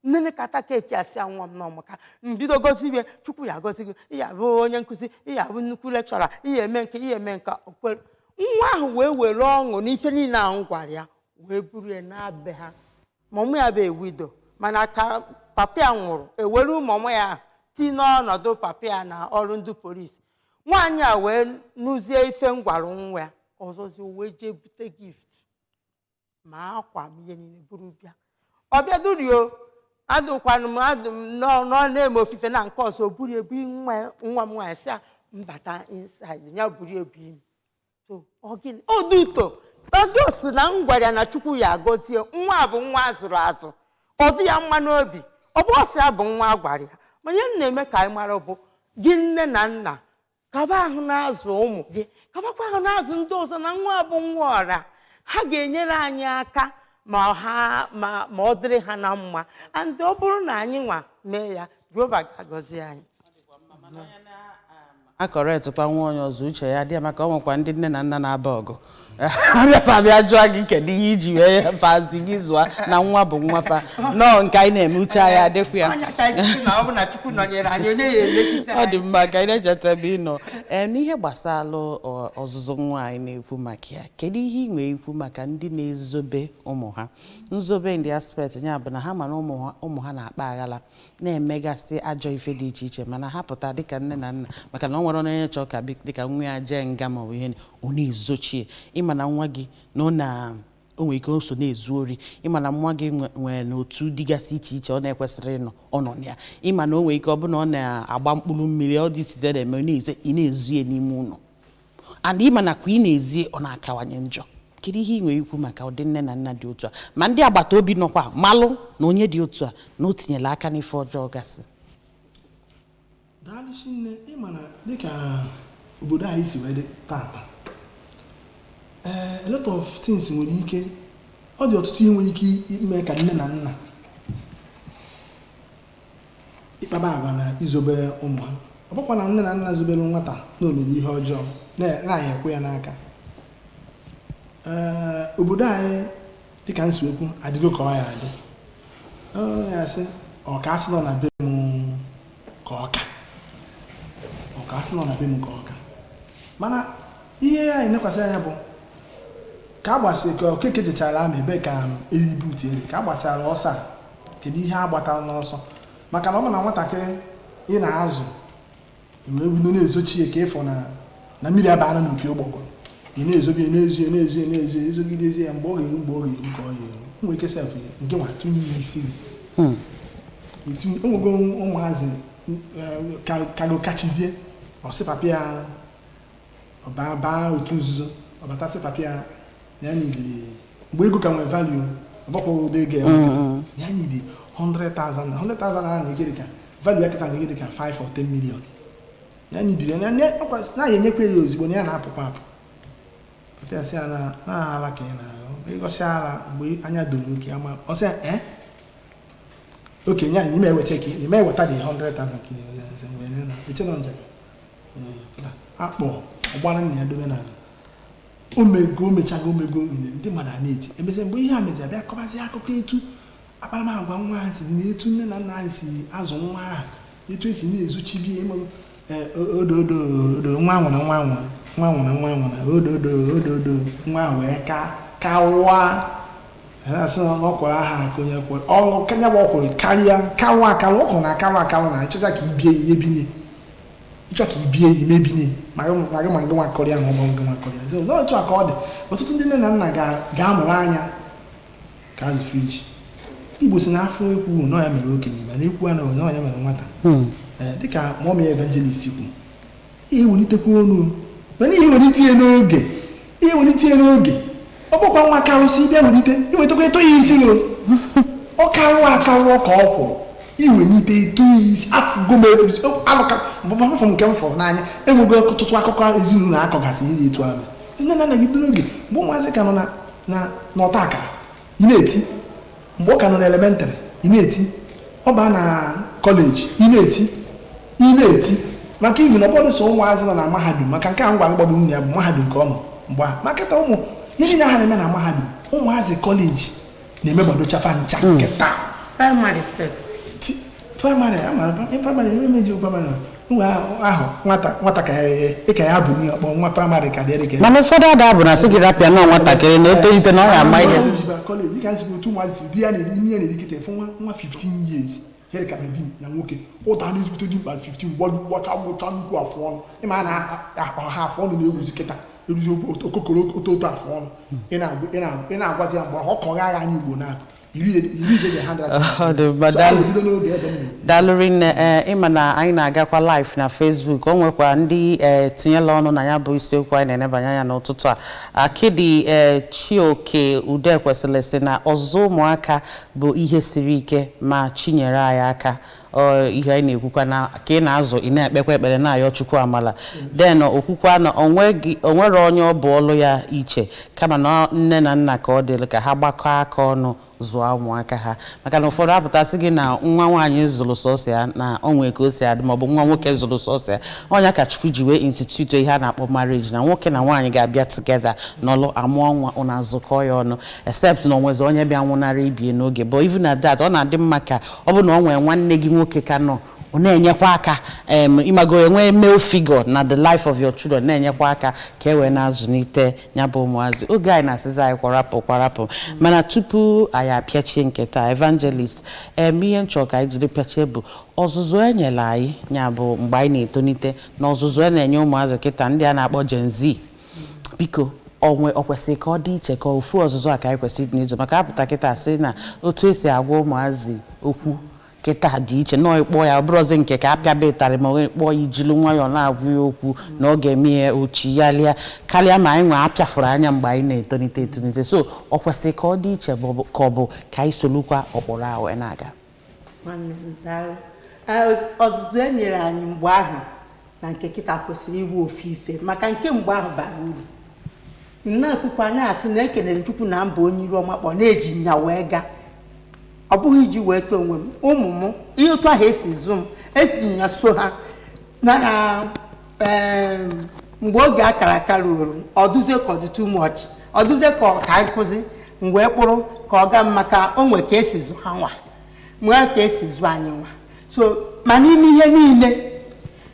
nnene kata keeki, asị ya, "Nwa m n'ọmụka mbido gozi iwe, Chukwu ya gozi gị, ị ya bụ onye nkụzi, ị ya bụ nnukwu lecturer, ị ya eme nke, ị ya eme nke." Okwere nwa ahụ wee were ọṅụ n'ife niile ahụ m gwara ya, wee buru ya na-be ha. Mọmụ ya bụ ewido, mana ka papa ya nwụrụ, ewere ụmụmụ ya tinye n'ọnọdụ papa ya na ọrụ ndị polisi. Nwaanyị a wee nụzie ife m gwara nwa ya ọzọzi, wee jee bute gift ma akwa m, ihe niile buru bịa. Ọ bịa durio, adụkwanụ m adụ m nọ na-eme ofufe na nke ọzọ, buru ebu nwa nwa m nwaanyị sị ya mbata inside ya, buru ebu imi. So ọ gịnị ọ dị ụtọ ọjọọ na m gwara ya na Chukwu ya agọzie nwa a bụ nwa azụrụ azụ, ọ dị ya mma n'obi. Ọ bụ ọsọ ya bụ nwa a gwara ya. Ma ihe m na-eme ka anyị mara bụ gị nne na nna, kaba ahụ na-azụ ụmụ gị, kabakwa ahụ na-azụ ndị ọzọ, na nwa bụ nwa ọra. Ha ga-enyere anyị aka ma ha ma ọ dịrị ha na mma. And ọ bụrụ na anyị nwa mee ya, Jehova ga-agọzi anyị. Akọretụkwa nwa onye ọzọ, uche ya dị ya, maka ọ nwekwa ndị nne na nna na-aba ọgụ abịafa abịa jụọ gị kedu ihe iji wee fazi gị zụa, na nwa bụ nwa fa nọọ nke anyị na-eme, uche anyị adịkwa ya. Ọnya ka anyị ji na ọ bụ na Chukwu nọnyere anyị, onye ya emegide Ọ dị anyị? mma ka anyị na-echeta ebe ị nọ. Ee, n'ihe gbasara ọzụzụ nwa anyị na-ekwu maka ya, kedu ihe ị nwere ikwu maka ndị na-ezobe ụmụ ha? Nzobe in the aspect ya bụ na ha mara ụmụ ha na-akpa aghala, na-emegasị ajọ ife dị iche iche, mana ha pụta dịka nne na nna, maka na ọ nwere onye chọọ ka dịka nwa ya jee nga maọbụ ihe, ọ na-ezochie. Ịma na nwa gị na ọ na o nwere ike o so na-ezu ori, ịma na nwa gị nwere n'otu dịgasị iche iche ọ na-ekwesịrị ịnọ, ọ nọ na ya. Ịma na o nwere ike ọ bụ na ọ na-agba mkpụrụ mmiri, ọ dị site na-eme, ọ na-ezo, ị na-ezu ya n'ime ụlọ, and ịma na kwa ị na-ezie, ọ na-akawanye njọ. Kedu ihe ị nwere ikwu maka ụdị nne na nna dị otu a, ma ndị agbata obi nọkwa malụ na onye dị otu a na o tinyere aka n'ife ọjọọ gasị? Daalụ nne. Ịma na dịka obodo anyị si wee dị tata, a lot of things nwere ike, ọ dị ọtụtụ ihe nwere ike ime ka nne na nna ịkpaba agwa na izobe ụmụ ha. Ọ bụkwa na nne na nna zobere nwata na o mere ihe ọjọọ na-anaghị ekwe ya n'aka. Ee, obodo anyị dịka nsi okwu adịgo ka ọ ya adị. Ọ ya sị ọ ka asị nọ na be m ka ọka, ọ ka asị nọ na be m ka ọka. Mana ihe anyị nekwasị anya bụ ka a gbasịrị, ka okeke jechara ama ebe ka eriri buutu eri, ka a gbasara ọsọ a, kedu ihe a gbatara n'ọsọ? Maka na ọ bụ na nwatakịrị ị na-azụ wee bido na-ezochi ya ka ịfụ na mmiri abana n'opi ụgbọgụrụ, ị na-ezobi ya, na-ezu ya, na-ezu ya, na-ezu ya, ezogidezi ya, mgbe ọ ga-eru, mgbe ọ ga-eru ka ọ ga-eru, o nwere ike sef nke nwa tụnye ya isi gị. Onwego ụmụazị kago kachizie ọsị papa ya baa otu nzuzo. Ọ batasị papa ya na ya nidiri, mgbe ego ka nwere value, ọ bụkwa ụdị ego ya nwere kịta, na ya nidi 100,000, na 100,000 ahụ nwere ike dịka value ya kịta nwere ike dịka 5 or 10 million. Ya nidiri ya na ya enyekwa ya ozugbo, na ya na-apụkwa apụ. Papa ya sị ya na na ala ka ị na-aghọ ịgọsị ala mgbe anya doro oke ama. Ọ sị ya, ee, okenye anyị ime eweta ka ime eweta dị 100,000 ka ị na-eweta mgbe na eche na njem akpọ ọgbara nna ya dobe n'ala. Omego, omechago, omego ndị mmadụ a na-eti. Emesịa, mgbe ihe a meziri, abịa kọbazie akụkọ etu akparamagwa nwa ahụ si dị na etu nne na nna anyị si azụ nwa ahụ, etu esi na-ezuchibi ịmago odo odo odo, nwa nwụrụ, nwa nwụrụ, nwa nwụrụ, nwa nwụrụ, odo odo odo odo, nwa ahụ wee ka kawa asị na ọ kwara aha ka onye kwere ọrụ kanya bụ ọkwụrụ karịa kalụ akalụ ọkwụrụ na akalụ akalụ na ịchọcha ka ibie ihe binye, ịchọ ka ibie ya imebinye ma gị ma gị ma gị nwakọrọ ya ma ọ bụ gị nwakọrọ ya. So n'otu a ka ọ dị, ọtụtụ ndị nne na nna ga-amụrụ anya ka azụ friji. Igbo si na afọ ekwu nọ ya mere okenye, mana ekwu anaghị nọ ya mere nwata. Ee, dịka mummy evangelist kwu, ihe welitekwa ọnụ, mana ihe welite ya n'oge, ihe welite ya n'oge. Ọ bụkwa nwa karụsị bịa welite, iwetakwa eto ya isi o ọ karụ akarụ ka ọ kwụrụ, iwelite eto ya isi. Afụgo m alụka afọ nke m fụrụ n'anya. Enwego ọtụtụ akụkọ ezinụlọ akọgasị ihe dị etu ahụ. Nne na nna gị bido n'oge mgbe ụmụazị ka nọ na n'ọta akara, ị na-eti. Mgbe ọ ka nọ na elementary, ị na-eti. Ọ baa na college, ị na-eti, ị na-eti. Maka ibi na ọ bụrụ sọ ụmụazị nọ na mahadum, maka nke a ngwa gbagbu nwunye ya bụ mahadum ka ọ nọ mgbe a, maka kịta ụmụ ihe niile ha na-eme na mahadum, ụmụazị college na-eme gbadochafa ncha nkịta. Primary sef. Primary ama primary emeji primary nwa ahụ, nwata nwata ka ịka ya bụ n'ihe ọkpọ nwa primary ka dị ka Mana ụfọdụ ada bụ na sị gị rapịa nọọ nwatakịrị na etolite na ọ ga-ama ihe. College dịka nsi otu ụmụazị si di ya na-eri ime ya na-eri kịta efu nwa nwa 15 years here ka di na nwoke ụta na ezigbote dị mkpa 15 gbadu gbacha gbụcha nnukwu afụ ọnụ. Ịma na ọha afụ ọnụ na-ewuzi kịta eruzi okokoro oto oto afụ ọnụ. Ị na-agwazi ya mgbe ọ kọgha agha anya Igbo na iri iri ide handwriting. Ọ dị mma. So, Daalụ. ọ bido n'oge ebe m nọ. Daalụ rinne. Ee, ịma na anyị na-agakwa live na Facebook, o nwekwa ndị ee tinyela ọnụ na ya bụ isiokwu anyị na-enebanye anya n'ụtụtụ a. Akịdị ee Chioke Ude kwesịrị sị na ọzụzụ ụmụaka bụ ihe siri ike, ma chinyere anyị aka. Ọ ihe anyị na-ekwukwa na ka ị na-azụ, ị na-ekpekwa ekpere, na-ayọ Chukwu amala. Den okwukwa na onweghị onwere onye ọ bụ ọlụ ya iche, kama na nne na nna ka ọ dịrị ka ha gbakọọ aka ọnụ zụọ ụmụaka ha, maka na ụfọdụ apụtasị gị na nwa nwaanyị zụrụ sọsọ ya na o nwee ka o si adị, maọbụ nwa nwoke zụrụ sọsọ ya. Ọnya ka Chukwu ji wee institute ihe a na-akpọ marriage, na nwoke na nwaanyị ga-abịa together n'ọlụ amụọ nwa, ụnụ azụkọ ya ọnụ, except na onwezi onye bịa nwụnara ibie n'oge. But even at that, ọ na-adị mma ka ọ bụ na ọ nwee nwanne gị nwoke ka nọ, ọ na-enyekwa aka ịmago enwe male figure na the life of your children, na-enyekwa aka ka e wee na-azụlite ya bụ ụmụazị. Oge anyị na-asịzi anyị kwarapụ kwarapụ, mana tupu anyị apịachie nke taa, evangelist, ihe nchọ ka anyị jiri pịachie bụ ọzụzụ e nyere anyị, ya bụ mgbe anyị na-etonite, na ọzụzụ e na-enye ụmụazị kịta, ndị a na-akpọ Gen Z. Biko, onwe ọ kwesịrị ka ọ dị iche, ka ofu ọzụzụ a ka anyị kwesịrị ịdị n'izu? Maka apụta kịta sị na otu esi agwa ụmụazị okwu kịta dị iche, nọọ ịkpọ ya ọ bụrụzi nke ka apịaba ịtarị, ma ọ kpọọ ya ijilu nwayọọ na-agwa ya okwu na ọ ga-eme ya ochi ya lịa karịa ma anyị nwee apịafụrụ anya mgbe anyị na-etonite etonite. So ọ kwesịrị ka ọ dị iche, ma ọ bụ ka ọ bụ ka anyị solukwa ụkpụrụ ahụ wee na-aga? Nwanne m, daalụ. Ọzụzụ e nyere anyị mgbe ahụ na nke kịta kwesịrị iwu ofu ife, maka nke mgbe ahụ bara uru. M na-ekwukwa na-asị na ekelere Chukwu na mba onye iru ọma kpọ na-eji nya wee gaa, ọ bụghị iji wee too onwe m, ụmụ m ihe otu ahụ esi zụ m, esi nya so ha. Mana mgbe oge akara aka ruru, ọ dụzie ka ọ dị too much, ọ dụzie ka ọ ka nkụzi m wee kpụrụ ka ọ gaa m, maka o nwe ka esi zụ ha nwa, nwee ka esi zụ anyị nwa. So ma n'ime ihe niile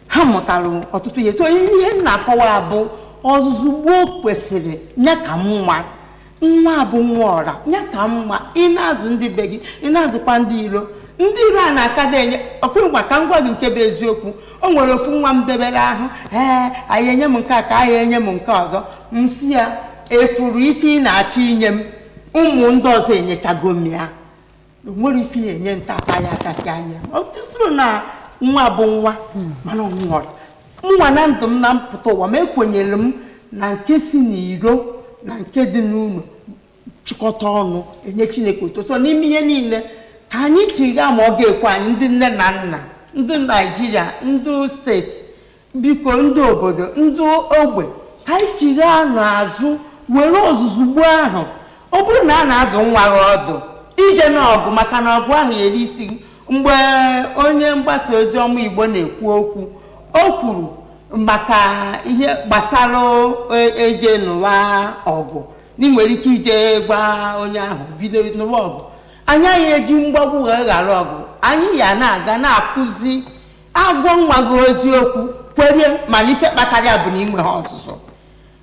ha mụtara ọtụtụ ihe. So ihe m na-akọwa bụ ọzụzụ gboo kwesịrị ya ka nwa nwa bụ nwa ọra ya ka mma. Ị na-azụ ndị be gị, ị na-azụkwa ndị iro. Ndị iro a na-akada enye ọkwa ka m gwa gị nke bụ eziokwu. O nwere ofu nwa m debere ahụ, ee, anyị enye m nke a ka anyị enye m nke ọzọ. M si ya efuru ife ị na-achọ inye m, ụmụ ndị ọzọ enyechago m ya. O nwere ife ya enye nta aka ya aka ka anya ọtụtụ na nwa bụ nwa, mana ọ nwụrụ nwa na ndụ m na mpụta ụwa m ekwenyere m. Na nke si n'iro na nke dị n'ụlọ chịkọta ọnụ enye Chineke otuto. So n'ime ihe niile, ka anyị chigha ma ọ ga-ekwe anyị, ndị nne na nna, ndị Naijiria, ndị steeti, biko, ndị obodo, ndị ogbe, ka anyị chigha n'azụ were ọzụzụ gbuo ahụ. Ọ bụrụ na a na-adụ nwa gị ọdụ ije n'ọgụ, maka na ọgụ ahụ eri isi gị. Mgbe onye mgbasa ozi ọma Igbo na-ekwu okwu, o kwuru maka ihe gbasara eje n'ụwa ọgụ, na ị nwere ike ije gwa onye ahụ bido n'ụwa ọgụ. Anyị anyị eji mgbagbu wee ghara ọgụ. Anyị ya na-aga na-akụzi agwọ nwa gị eziokwu kwerie, mana ife kpatara ya bụ na inwe ha ọzụzụ.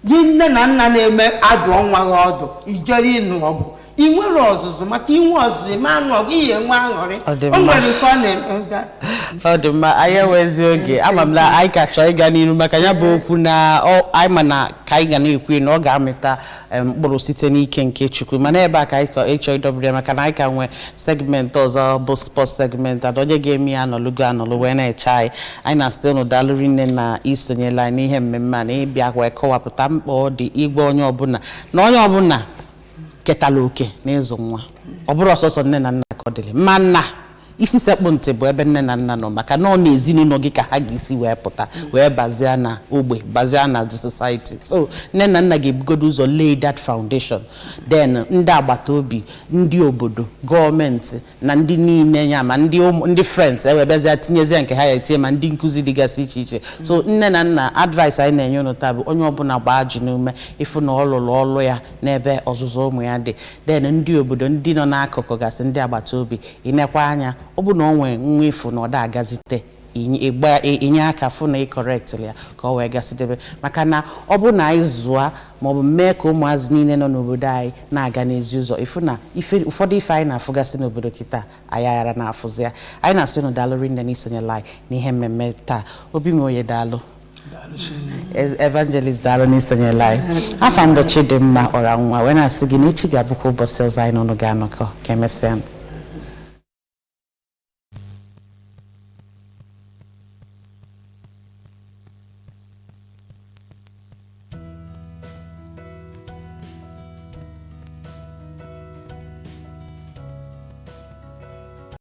Gị nne na nna na-eme adụọ nwa gị ọdụ ijere ịnụ ọgụ, ị nwere ọzụzụ, maka inwe ọzụzụ, ime anụ ọgụ ihe nwe aṅụrị. Ọ dị O mma. nwere nke ọ na-eme. Ọ dị mma. Anyị enwezi oge. Ama m na anyị ka chọọ ịga n'iru maka ya bụ okwu na anyị ma na ka anyị ga na-ekwu na ọ ga-amịta mkpụrụ site n'ike nke Chukwu, mana ebe a ka anyị ịchọ ịdọbere ya, maka na anyị ka nwee segment ọzọ bụ sport segment, and onye ga-eme ya anọlụgo anọlụ wee na-eche anyị. Anyị na-asị unu daalụ rinne na isonyela anyị n'ihe mmemme a na ịbịa wee kọwapụta mkpa ọ dị igwe onye ọbụla na onye ọbụla ketala oke n'ịzụ nwa. Ọ bụrụ ọsọsọ nne na nna ka ọ dịrị, mana isi sekpụ ntị bụ ebe nne na nna nọ, maka na ọ na ezinụlọ gị ka ha ga-esi wee pụta wee bazie na ogbe, bazie na the society. So nne na nna ga-ebugodo ụzọ lay that foundation, then ndị agbata obi, ndị obodo, gọọmenti na ndị niile ya, ma ndị ndị friends ewe bịazie tinyezie nke ha ya etinye, ma ndị nkụzi dịgasị iche iche. So nne na nna, advice anyị na-enye unu taa bụ onye ọbụla gbaa ji n'ume ịfụ na ọ lụrụ ọlụ ya n'ebe ọzụzụ ụmụ ya dị. Then ndị obodo, ndị nọ n'akụkụ gasị, ndị agbata obi, ịnekwa anya, ọ bụ na ọ nwee nwa efu na ọ da agazite, inye aka fụ na ị correctịrị ya ka ọ wee gasịdebe, maka na ọ bụ na anyị zụa maọbụ mee ka ụmụazị niile nọ n'obodo anyị na-aga n'ezi ụzọ, ịfụ na ife ụfọdụ ife anyị na-afụgasị n'obodo kịta anyị aghara na-afụzi ya. Anyị na-asị unu daalụ rinne na isonyela anyị n'ihe mmemme taa. Obi m oye, daalụ. Evangelist, daalụ n'isonyela anyị. Afa mbụ Chidimma Ọra Nwa wee na-asị gị na echi ga-abụkwa ụbọchị ọzọ anyị n'ụnụ ga-anọkọ. Ka emesịa.